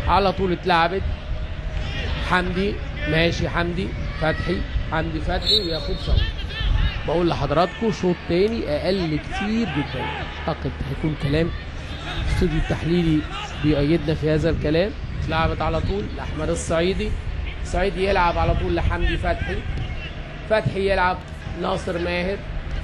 على طول اتلعبت. حمدي ماشي، حمدي فتحي، حمدي فتحي وياخد فاول. بقول لحضراتكم شوط تاني اقل كتير جدا، اعتقد هيكون كلام الاستوديو التحليلي بيؤيدنا في هذا الكلام. اتلعبت على طول لاحمد الصعيدي، الصعيدي يلعب على طول لحمدي فتحي، فتحي يلعب ناصر ماهر،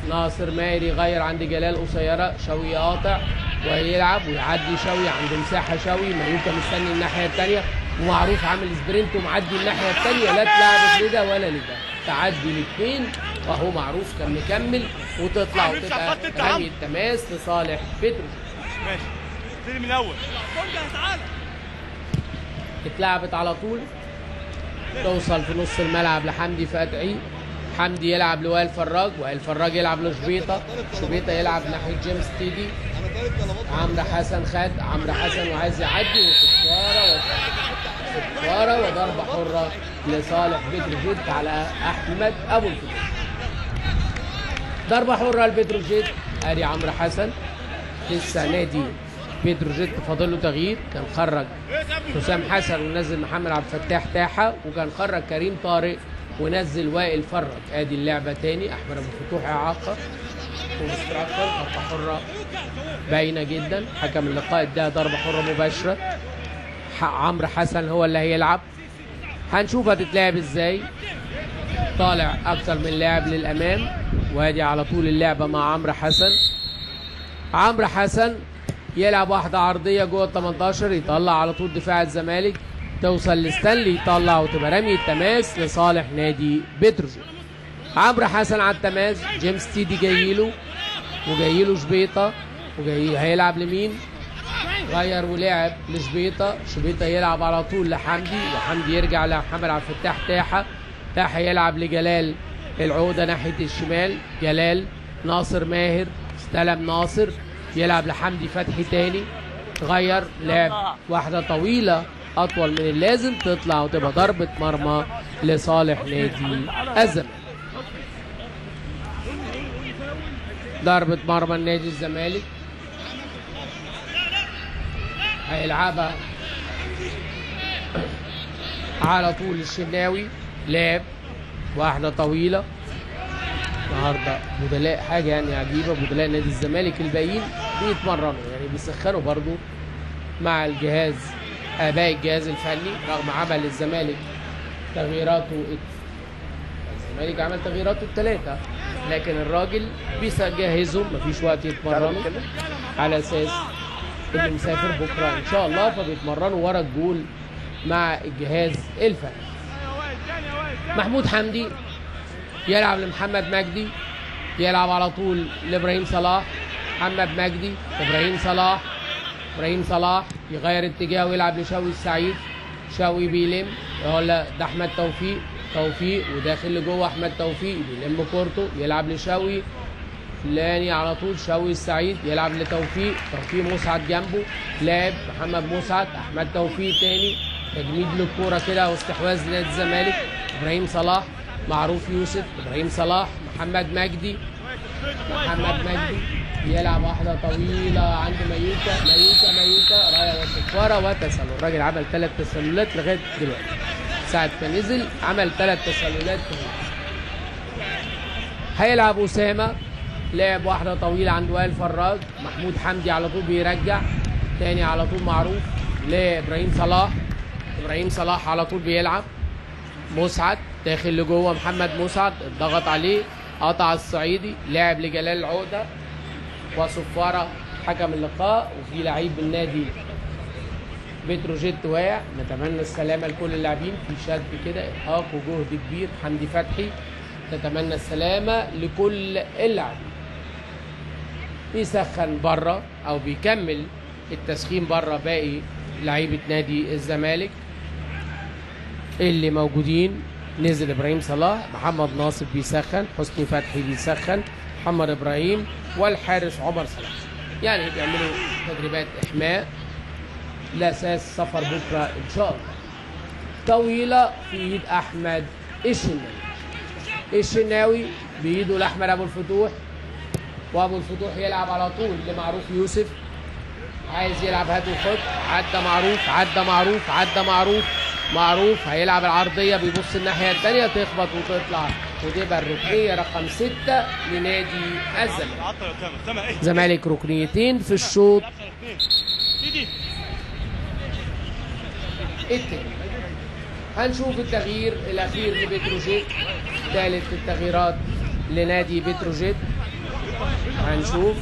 ناصر ماهر يغير عند جلال قصيرة، شوقي قاطع ويلعب ويعدي شوقي، عنده مساحة شوقي، مايوكا مستني الناحية الثانية ومعروف عامل sprint ومعدي الناحية الثانية، لا اتلعبت لده ولا لده، تعدي الاثنين وهو معروف كان مكمل وتطلع وتبقى رمية تماس لصالح بتروجيت. ماشي ابتدي من الاول. اتلعبت على طول توصل في نص الملعب لحمدي فتحي، حمدي يلعب لوائل فراج، وائل فراج يلعب لشبيطه، شبيطه يلعب ناحية جيمس تيدي، عمرو حسن خد عمرو حسن وعايز يعدي، وصفاره وصفاره وضربه حره لصالح بتروجيت على احمد ابو الفتوح. ضربه حره لبتروجيت، ادي عمرو حسن. لسه نادي بتروجيت فاضل له تغيير، كان خرج حسام حسن ونزل محمد عبد الفتاح تاحه، وكان خرج كريم طارق ونزل وائل فرج. ادي اللعبة تاني، احمد ابو الفتوح اعاقه ومستراكر، ضربه حره باينة جدا، حكم اللقاء اداها ضربه حره مباشرة. عمرو حسن هو اللي هيلعب، هنشوف هتتلعب ازاي. طالع اكتر من لاعب للامام، وادي على طول اللعبة مع عمرو حسن. عمرو حسن يلعب واحدة عرضية جوه ال 18، يطلع على طول دفاع الزمالك، توصل لستانلي يطلع وتبقى رمية التماس لصالح نادي بتروجيت. عمرو حسن على التماس، جيمس تيدي جايله وجايله شبيطه، وجاي هيلعب لمين؟ غير ولعب لشبيطه، شبيطه يلعب على طول لحمدي، وحمدي يرجع لمحمد عبد الفتاح تاحه، تاحه يلعب لجلال العقدة ناحية الشمال، جلال ناصر ماهر استلم ناصر يلعب لحمدي فتحي تاني، غير لعب واحدة طويلة اطول من اللازم تطلع وتبقى ضربه مرمى لصالح نادي الزمالك. ضربه مرمى لنادي الزمالك هيلعبها على طول الشناوي، لعب واحدة طويلة. النهارده بدلاء حاجة يعني عجيبة، بدلاء نادي الزمالك الباقيين بيتمرنوا يعني بيسخنوا برضو مع الجهاز، اباء الجهاز الفني، رغم عمل الزمالك تغييراته، الزمالك عمل تغييراته الثلاثة، لكن الراجل بيجهزهم، مفيش وقت يتمرنوا على اساس انه مسافر بكره ان شاء الله، فبيتمرنوا ورا الجول مع الجهاز الفني. محمود حمدي يلعب لمحمد مجدي، يلعب على طول لابراهيم صلاح، محمد مجدي، ابراهيم صلاح، ابراهيم صلاح يغير اتجاهه ويلعب لشوقي السعيد، شوقي بيلم، ولا ده احمد توفيق، توفيق وداخل لجوه احمد توفيق بيلم كورته يلعب لشوقي، لاني على طول شوقي السعيد يلعب لتوفيق، توفيق مسعد جنبه، لاعب محمد مسعد، احمد توفيق تاني، تجميد للكورة كده واستحواذ لنادي الزمالك، ابراهيم صلاح، معروف يوسف، ابراهيم صلاح، محمد مجدي، محمد مجدي يلعب واحدة طويلة عند مايوكا، مايوكا مايوكا، رايه وصفاره وتسلل. الراجل عمل 3 تسللات لغاية دلوقتي، ساعة ما نزل عمل 3 تسللات. هيلعب اسامة، لعب واحدة طويلة عند وائل فراج، محمود حمدي على طول بيرجع تاني على طول معروف لابراهيم صلاح، ابراهيم صلاح على طول بيلعب، مسعد داخل لجوه، محمد مسعد اتضغط عليه، قطع الصعيدي، لعب لجلال العقدة وصفاره حكم اللقاء. وفي لعيب بالنادي بتروجيت واقع، نتمنى السلامة لكل اللاعبين في شد كده، ارهاق وجهد كبير. حمدي فتحي نتمنى السلامة لكل اللاعبين. بيسخن بره او بيكمل التسخين بره باقي لعيبة نادي الزمالك اللي موجودين. نزل ابراهيم صلاح، محمد ناصر بيسخن، حسني فتحي بيسخن، محمد ابراهيم والحارس عمر صلاح. يعني بيعملوا تدريبات احماء لاساس سفر بكره ان شاء الله. طويلة في ايد احمد الشناوي، الشناوي بايده لاحمد ابو الفتوح، وابو الفتوح يلعب على طول لمعروف يوسف، عايز يلعب هات وخد، عدى معروف، عدى معروف، عدى معروف، معروف هيلعب العرضية، بيبص الناحية الثانية تخبط وتطلع، وتبقى الركنيه رقم 6 لنادي الزمالك. الزمالك ركنيتين في الشوط الثاني. هنشوف التغيير الاخير لبتروجيت، ثالث التغييرات لنادي بتروجيت. هنشوف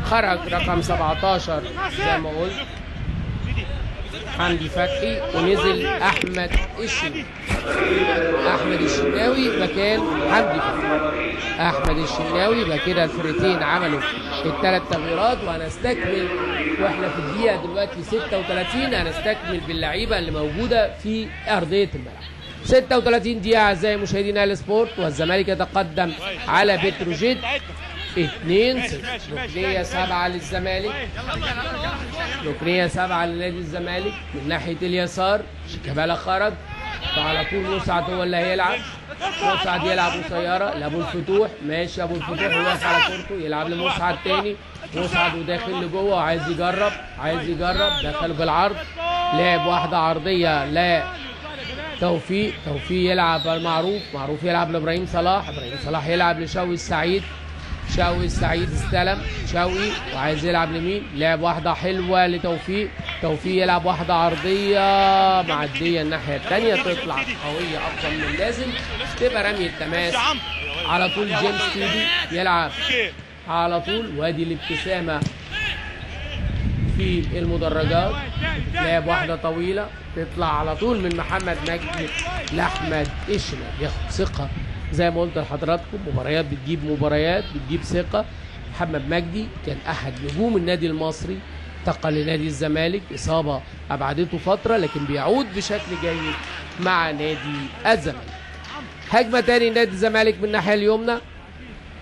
خرج رقم 17 زي ما قلت حمدي فتحي، ونزل احمد الشناوي، احمد الشناوي مكان حمدي فتحي، احمد الشناوي. يبقى كده الفرقتين عملوا الثلاث تغييرات، وهنستكمل واحنا في الدقيقة دلوقتي 36، هنستكمل باللعيبه اللي موجودة في ارضية الملعب. 36 دقيقة اعزائي مشاهدينا اهلي سبورت، والزمالك يتقدم على بتروجيت 2-0. ركنيه 7 للزمالك، ركنيه 7 لنادي الزمالك من ناحية اليسار. شيكابالا خرج، فعلى طول مسعد هو اللي هيلعب، مسعد يلعب قصيرة لابو الفتوح، ماشي ابو الفتوح واقف على كورته، يلعب لمسعد تاني، مسعد وداخل لجوه وعايز يجرب، عايز يجرب، دخل بالعرض، لعب واحدة عرضية لا توفيق، توفيق يلعب المعروف، معروف يلعب لابراهيم صلاح، ابراهيم صلاح يلعب لشوقي السعيد، شوقي السعيد استلم شوقي وعايز يلعب لمين؟ لعب واحدة حلوة لتوفيق، توفيق يلعب واحدة عرضية معدية الناحية الثانية، تطلع قوية اكتر من اللازم، تبقى رمية تماس على طول. جيمس تيدي يلعب على طول، وادي الابتسامة في المدرجات. لعب واحدة طويلة تطلع على طول من محمد مجدي لاحمد الشناوي، ياخد ثقة زي ما قلت لحضراتكم، مباريات بتجيب مباريات بتجيب ثقة. محمد مجدي كان احد نجوم النادي المصري، انتقل لنادي الزمالك، اصابه ابعدته فترة لكن بيعود بشكل جيد مع نادي الزمالك. هجمة تاني نادي الزمالك من الناحية اليمنى،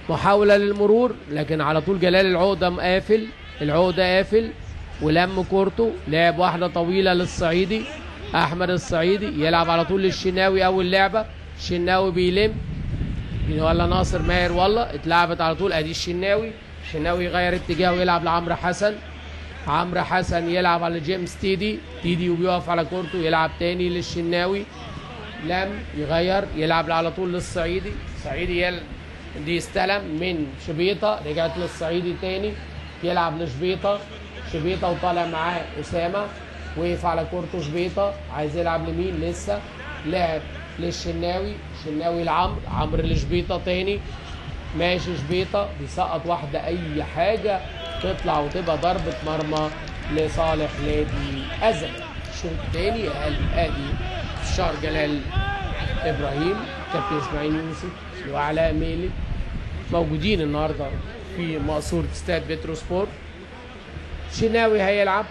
محاولة للمرور لكن على طول جلال العقدة مقافل، العقدة قافل ولم كورته، لعب واحدة طويلة للصعيدي، احمد الصعيدي يلعب على طول للشناوي، اول لعبه الشناوي بيلم ولا ناصر ماهر، والله اتلعبت على طول، ادي الشناوي، الشناوي يغير اتجاهه ويلعب لعمرو حسن، عمرو حسن يلعب على جيمس تيدي، تيدي وبيقف على كورته، يلعب تاني للشناوي، لم يغير يلعب على طول للصعيدي، الصعيدي دي استلم من شبيطه، رجعت للصعيدي تاني، يلعب لشبيطه، شبيطه وطالع معاه اسامة، وقف على كورته شبيطه، عايز يلعب لمين؟ لسه لعب للشناوي، الشناوي لعمرو، عمرو لشبيطه تاني، ماشي شبيطه بيسقط واحدة، اي حاجة تطلع وتبقى ضربه مرمى لصالح نادي الزمالك. الشوط الثاني اقل. ادي شار جلال ابراهيم، كابتن اسماعيل يوسف وعلاء ميلي موجودين النهارده في مقصورة استاد بتروسبورت. شناوي هيلعب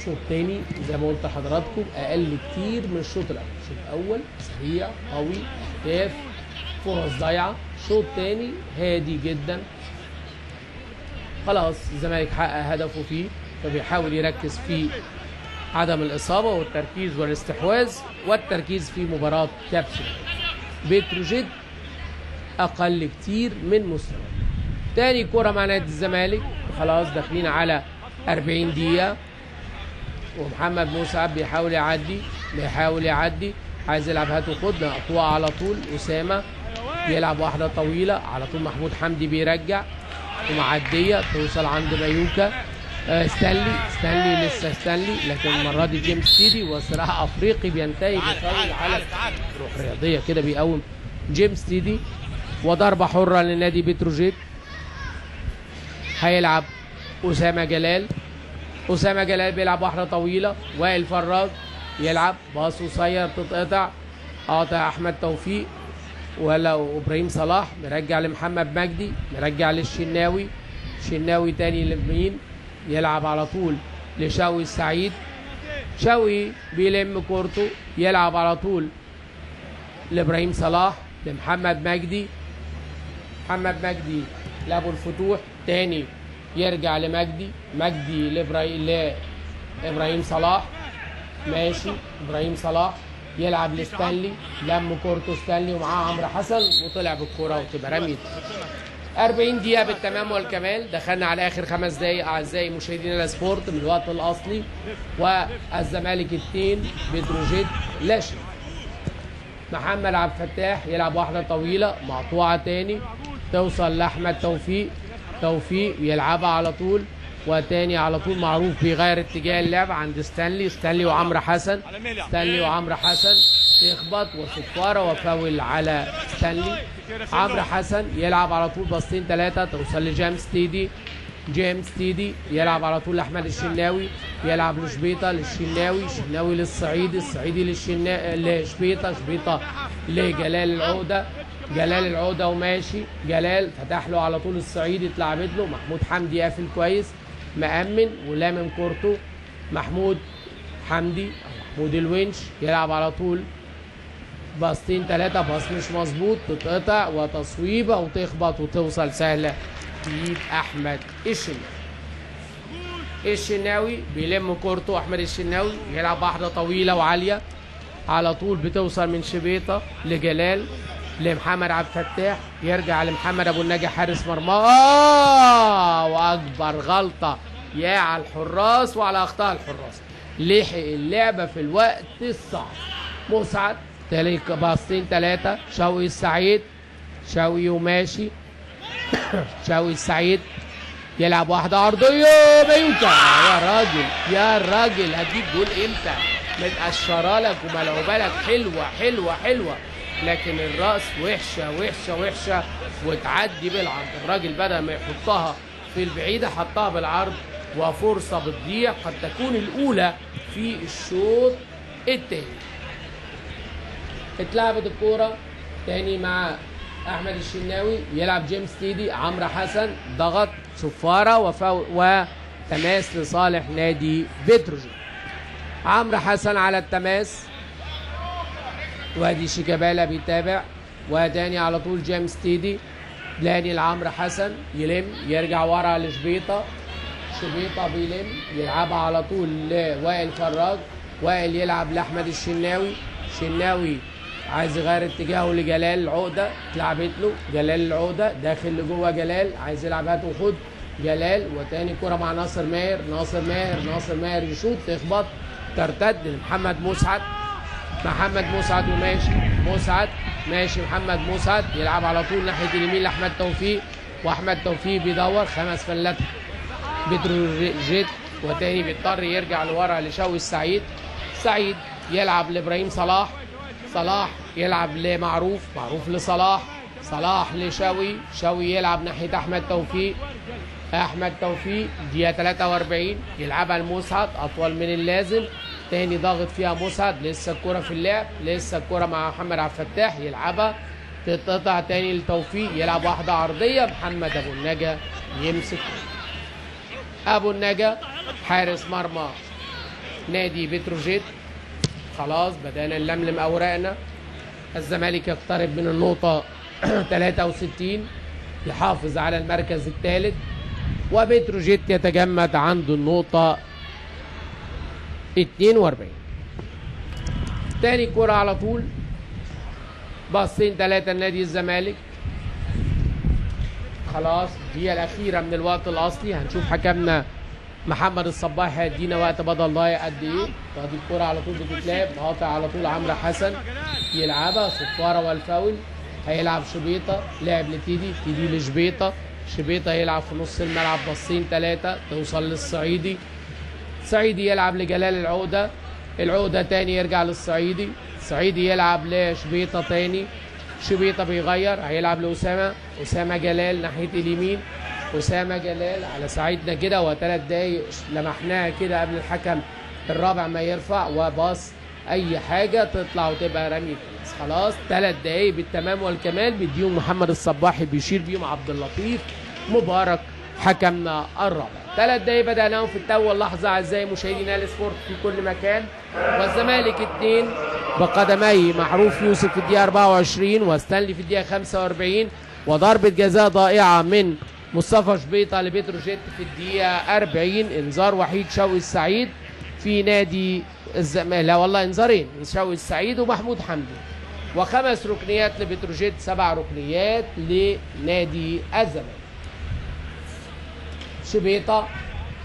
شوط تاني زي ما قلت لحضراتكم اقل كتير من الشوط الاول. الشوط الاول سريع قوي، اهداف، فرص ضايعة. شوط تاني هادي جدا، خلاص الزمالك حقق هدفه فيه، فبيحاول يركز في عدم الاصابة والتركيز والاستحواذ والتركيز في مباراة كابسول. بتروجيت اقل كتير من مستواه. تاني كرة مع نادي الزمالك، خلاص داخلين على 40 دقيقة، ومحمد مسعد بيحاول يعدي، بيحاول يعدي، عايز يلعب هات وخد، مقطوعة على طول. أسامة يلعب واحدة طويلة على طول، محمود حمدي بيرجع ومعدية توصل عند مايوكا. ستانلي، ستانلي لسه ستانلي، لكن المرة دي جيمس تيدي، وصراع أفريقي بينتهي بفاول على روح رياضية كده، بيقوم جيمس تيدي. وضربة حرة لنادي بتروجيت. هيلعب أسامة جلال، أسامة جلال بيلعب واحدة طويلة، وائل فراج يلعب باص قصير تتقطع، قاطع أحمد توفيق ولا إبراهيم صلاح، مرجع لمحمد مجدي، مرجع للشناوي، شناوي تاني لمين، يلعب على طول لشوقي السعيد، شوقي بيلم كورته يلعب على طول لإبراهيم صلاح، لمحمد مجدي، محمد مجدي لأبو الفتوح تاني، يرجع لمجدي، مجدي لإبراهيم صلاح، ماشي إبراهيم صلاح يلعب لستانلي، لم كورته ستانلي ومعاه عمرو حسن وطلع بالكرة وتبقى رمية. 40 دقيقة بالتمام والكمال، دخلنا على آخر 5 دقايق أعزائي مشاهدينا السبورت من الوقت الأصلي، والزمالك 2 بتروجيت لا شيء. محمد عبد الفتاح يلعب واحدة طويلة مقطوعة تاني، توصل لأحمد توفيق، توفيق يلعبها على طول وتاني على طول، معروف بيغير اتجاه اللعب عند ستانلي، ستانلي وعمرو حسن، ستانلي وعمرو حسن يخبط وصفارة وفاول على ستانلي. عمرو حسن يلعب على طول باصتين ثلاثة توصل لجيمس تيدي، جيمس تيدي يلعب على طول لأحمد الشناوي، يلعب لشبيطة، للشناوي، الشناوي للصعيدي، الصعيدي لشبيطة، شبيطة لجلال العقدة، جلال العقدة وماشي جلال فتح له على طول الصعيدي، اتلعبت له محمود حمدي قافل كويس مأمن ولامم كورته، محمود حمدي محمود الونش يلعب على طول باصتين ثلاثة، باص مش مظبوط تتقطع وتصويبة وتخبط وتوصل سهلة في أحمد الشناوي. الشناوي بيلم كورته أحمد الشناوي، يلعب واحدة طويلة وعالية على طول بتوصل من شبيطة لجلال لمحمد عبد الفتاح، يرجع لمحمد ابو النجا حارس مرمى، واكبر غلطه يا على الحراس وعلى اخطاء الحراس، لحق اللعبة في الوقت الصعب. مسعد تالي باصتين ثلاثة، شوقي السعيد، شوقي وماشي شوقي السعيد يلعب واحدة عرضية، بيوتا يا راجل يا راجل هتجيب جول امتى؟ متقشره لك وملعوبه لك حلوة حلوة حلوة، لكن الراس وحشة وحشة وحشة وتعدي بالعرض. الراجل بدل ما يحطها في البعيدة حطها بالعرض، وفرصه بتضيع قد تكون الاولى في الشوط الثاني. اتلعبت الكورة تاني مع احمد الشناوي، يلعب جيمس تيدي، عمرو حسن ضغط صفارة وتماس لصالح نادي بتروجيت. عمرو حسن على التماس، وادي شيكابالا بيتابع، وتاني على طول جيمس تيدي، لاني لعمرو حسن يلم يرجع ورا لشبيطه، شبيطه بيلم يلعبها على طول لوائل فراج، وائل يلعب لاحمد الشناوي، شناوي عايز يغير اتجاهه لجلال العقدة، اتلعبت له جلال العقدة داخل لجوه، جلال عايز يلعب هات وخد جلال، وتاني كره مع ناصر ماهر، ناصر ماهر، ناصر ماهر يشوط تخبط ترتد لمحمد مسعد، محمد مسعد وماشي مسعد ماشي محمد مسعد يلعب على طول ناحية اليمين لاحمد توفيق، واحمد توفيق بيدور خمس فلات بتروجيت، وتاني بيضطر يرجع لورا لشوقي السعيد، سعيد يلعب لابراهيم صلاح، صلاح يلعب لمعروف، معروف لصلاح، صلاح لشوقي، شوقي يلعب ناحية احمد توفيق، احمد توفيق دقيقة 43 يلعبها لمسعد اطول من اللازم، تاني ضاغط فيها مسعد، لسه الكرة في اللعب، لسه الكرة مع محمد عبد الفتاح يلعبها، تتقطع تاني لتوفيق، يلعب واحدة عرضية، محمد ابو النجا يمسك. ابو النجا حارس مرمى نادي بتروجيت. خلاص بدأنا نلملم اوراقنا، الزمالك يقترب من النقطة 63 يحافظ على المركز الثالث، وبتروجيت يتجمد عند النقطة 42. تاني كرة على طول، باصين 3 لنادي الزمالك. خلاص الدقيقة الأخيرة من الوقت الأصلي، هنشوف حكمنا محمد الصباح هيدينا وقت بدل ضايع قد إيه. ادي الكرة على طول بتتلعب، قاطع على طول عمرو حسن يلعبها، صفارة والفاول، هيلعب شبيطة، لعب لتيدي، تيدي لشبيطة، شبيطة يلعب في نص الملعب، باصين 3 توصل للصعيدي، صعيدي يلعب لجلال العقدة، العقدة تاني يرجع للصعيدي، صعيدي يلعب لشبيطة تاني، شبيطة بيغير هيلعب لأسامة، أسامة جلال ناحية اليمين، أسامة جلال على ساعتنا كده، وثلاث دقايق لمحناها كده قبل الحكم الرابع ما يرفع، وباص أي حاجة تطلع وتبقى رمي كويس. خلاص 3 دقايق بالتمام والكمال بيديهم محمد الصباحي، بيشير بيهم عبد اللطيف مبارك حكمنا الرابع. 3 دقايق بدأناهم في التو واللحظة أعزائي مشاهدينا السبورت في كل مكان، والزمالك 2 بقدمي معروف يوسف في الدقيقة 24 وستانلي في الدقيقة 45، وضربة جزاء ضائعة من مصطفى شبيطة لبتروجيت في الدقيقة 40. انذار وحيد شوقي السعيد في نادي الزمالك، لا والله انذارين، شوقي السعيد ومحمود حمدي، وخمس ركنيات لبتروجيت، 7 ركنيات لنادي الزمالك. شبيطة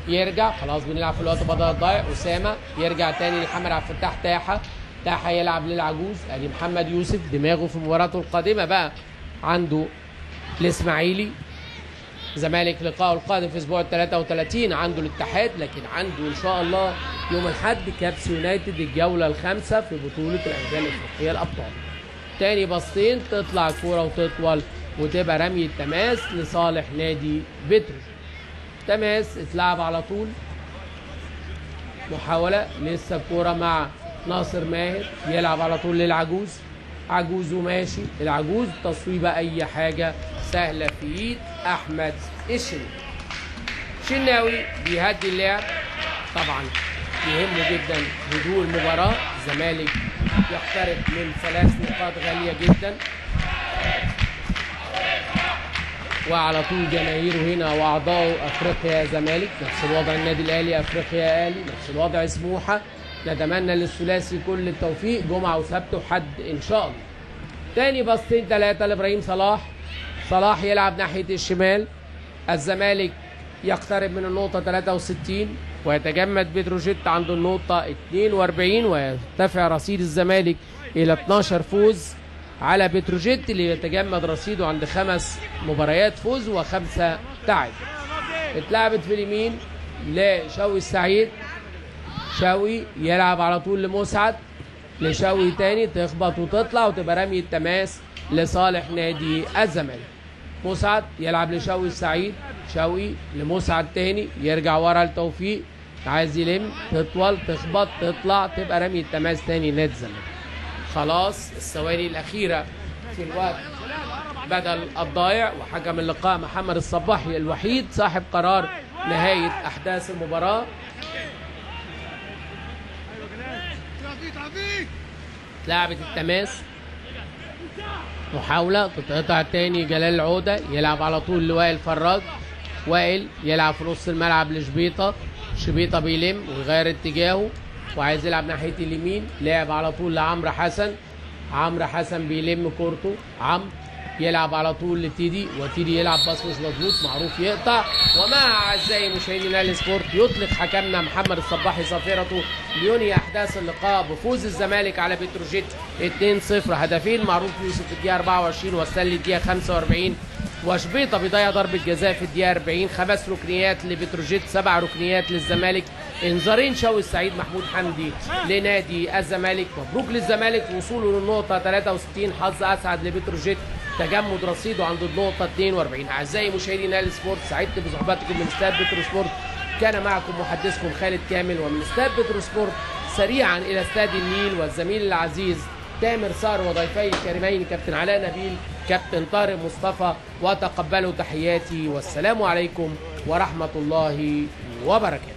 يرجع، خلاص بنلعب في الوقت بدل الضايع، أسامة يرجع تاني لمحمد عبد الفتاح تاحة، تاحة يلعب للعجوز، ادي محمد يوسف دماغه في مباراته القادمة بقى عنده الإسماعيلي. زمالك لقاءه القادم في اسبوع 33 عنده الاتحاد، لكن عنده ان شاء الله يوم الاحد كابس يونايتد الجولة الخامسة في بطوله الاندية الافريقية الابطال. تاني باصتين تطلع الكورة وتطول وتبقى رمي التماس لصالح نادي بتروجيت. تماس اتلعب على طول، محاولة لسه الكورة مع ناصر ماهر، يلعب على طول للعجوز، عجوز وماشي العجوز، تصويبه اي حاجة سهلة في ايد احمد الشناوي. شناوي بيهدي اللعب، طبعا يهمه جدا هدوء المباراة، الزمالك يقترب من 3 نقاط غالية جدا، وعلى طول جماهيره هنا واعضائه افريقيا زمالك، نفس الوضع النادي الاهلي افريقيا اهلي، نفس الوضع سموحه. نتمنى للثلاثي كل التوفيق، جمعه وسبت وحد ان شاء الله. تاني باصتين 3 لابراهيم صلاح، صلاح يلعب ناحية الشمال، الزمالك يقترب من النقطة 63 ويتجمد بتروجيت عند النقطة 42، ويرتفع رصيد الزمالك الى 12 فوز على بتروجيت اللي يتجمد رصيده عند 5 مباريات فوز و5 تعادل. اتلعبت في اليمين لشوقي السعيد، شوقي يلعب على طول لمسعد، لشوقي تاني، تخبط وتطلع وتبقى رمي التماس لصالح نادي الزمالك. مسعد يلعب لشوقي السعيد، شوقي لمسعد تاني، يرجع ورا لتوفيق، عايز يلم، تطول، تخبط، تطلع، تبقى رمي التماس تاني لنادي الزمالك. خلاص الثواني الأخيرة في الوقت بدل الضايع، وحكم اللقاء محمد الصباحي الوحيد صاحب قرار نهاية أحداث المباراة. لعبة التماس، محاولة تتقطع تاني، جلال العودة يلعب على طول لوائل فراج، وائل يلعب في نص الملعب لشبيطة، شبيطة بيلم ويغير اتجاهه وعايز يلعب ناحية اليمين، لعب على طول لعمرو حسن، عمرو حسن بيلم كورته، عمرو يلعب على طول لتيدي، وتيدي يلعب باص مش مظبوط، معروف يقطع. ومع اعزائي مشاهدي نايل سبورت يطلق حكمنا محمد الصباحي صافرته لينهي احداث اللقاء بفوز الزمالك على بتروجيت 2-0، هدفين معروف يوسف في الدقيقة 24 وستانلي الدقيقة 45، وشبيطه بيضيع ضربه جزاء في الدقيقة 40، 5 ركنيات لبتروجيت، 7 ركنيات للزمالك، انذارين شوقي السعيد محمود حمدي لنادي الزمالك. مبروك للزمالك وصوله للنقطة 63، حظ اسعد لبتروجيت تجمد رصيده عند النقطة 42. اعزائي مشاهدي نايل سبورت، سعدت بصحبتكم من استاد بتروسبورت. كان معكم محدثكم خالد كامل، ومن استاد بتروسبورت سريعا الى استاد النيل والزميل العزيز تامر صار وضيفي الكريمين كابتن علاء نبيل، كابتن طارق مصطفى، وتقبلوا تحياتي والسلام عليكم ورحمة الله وبركاته.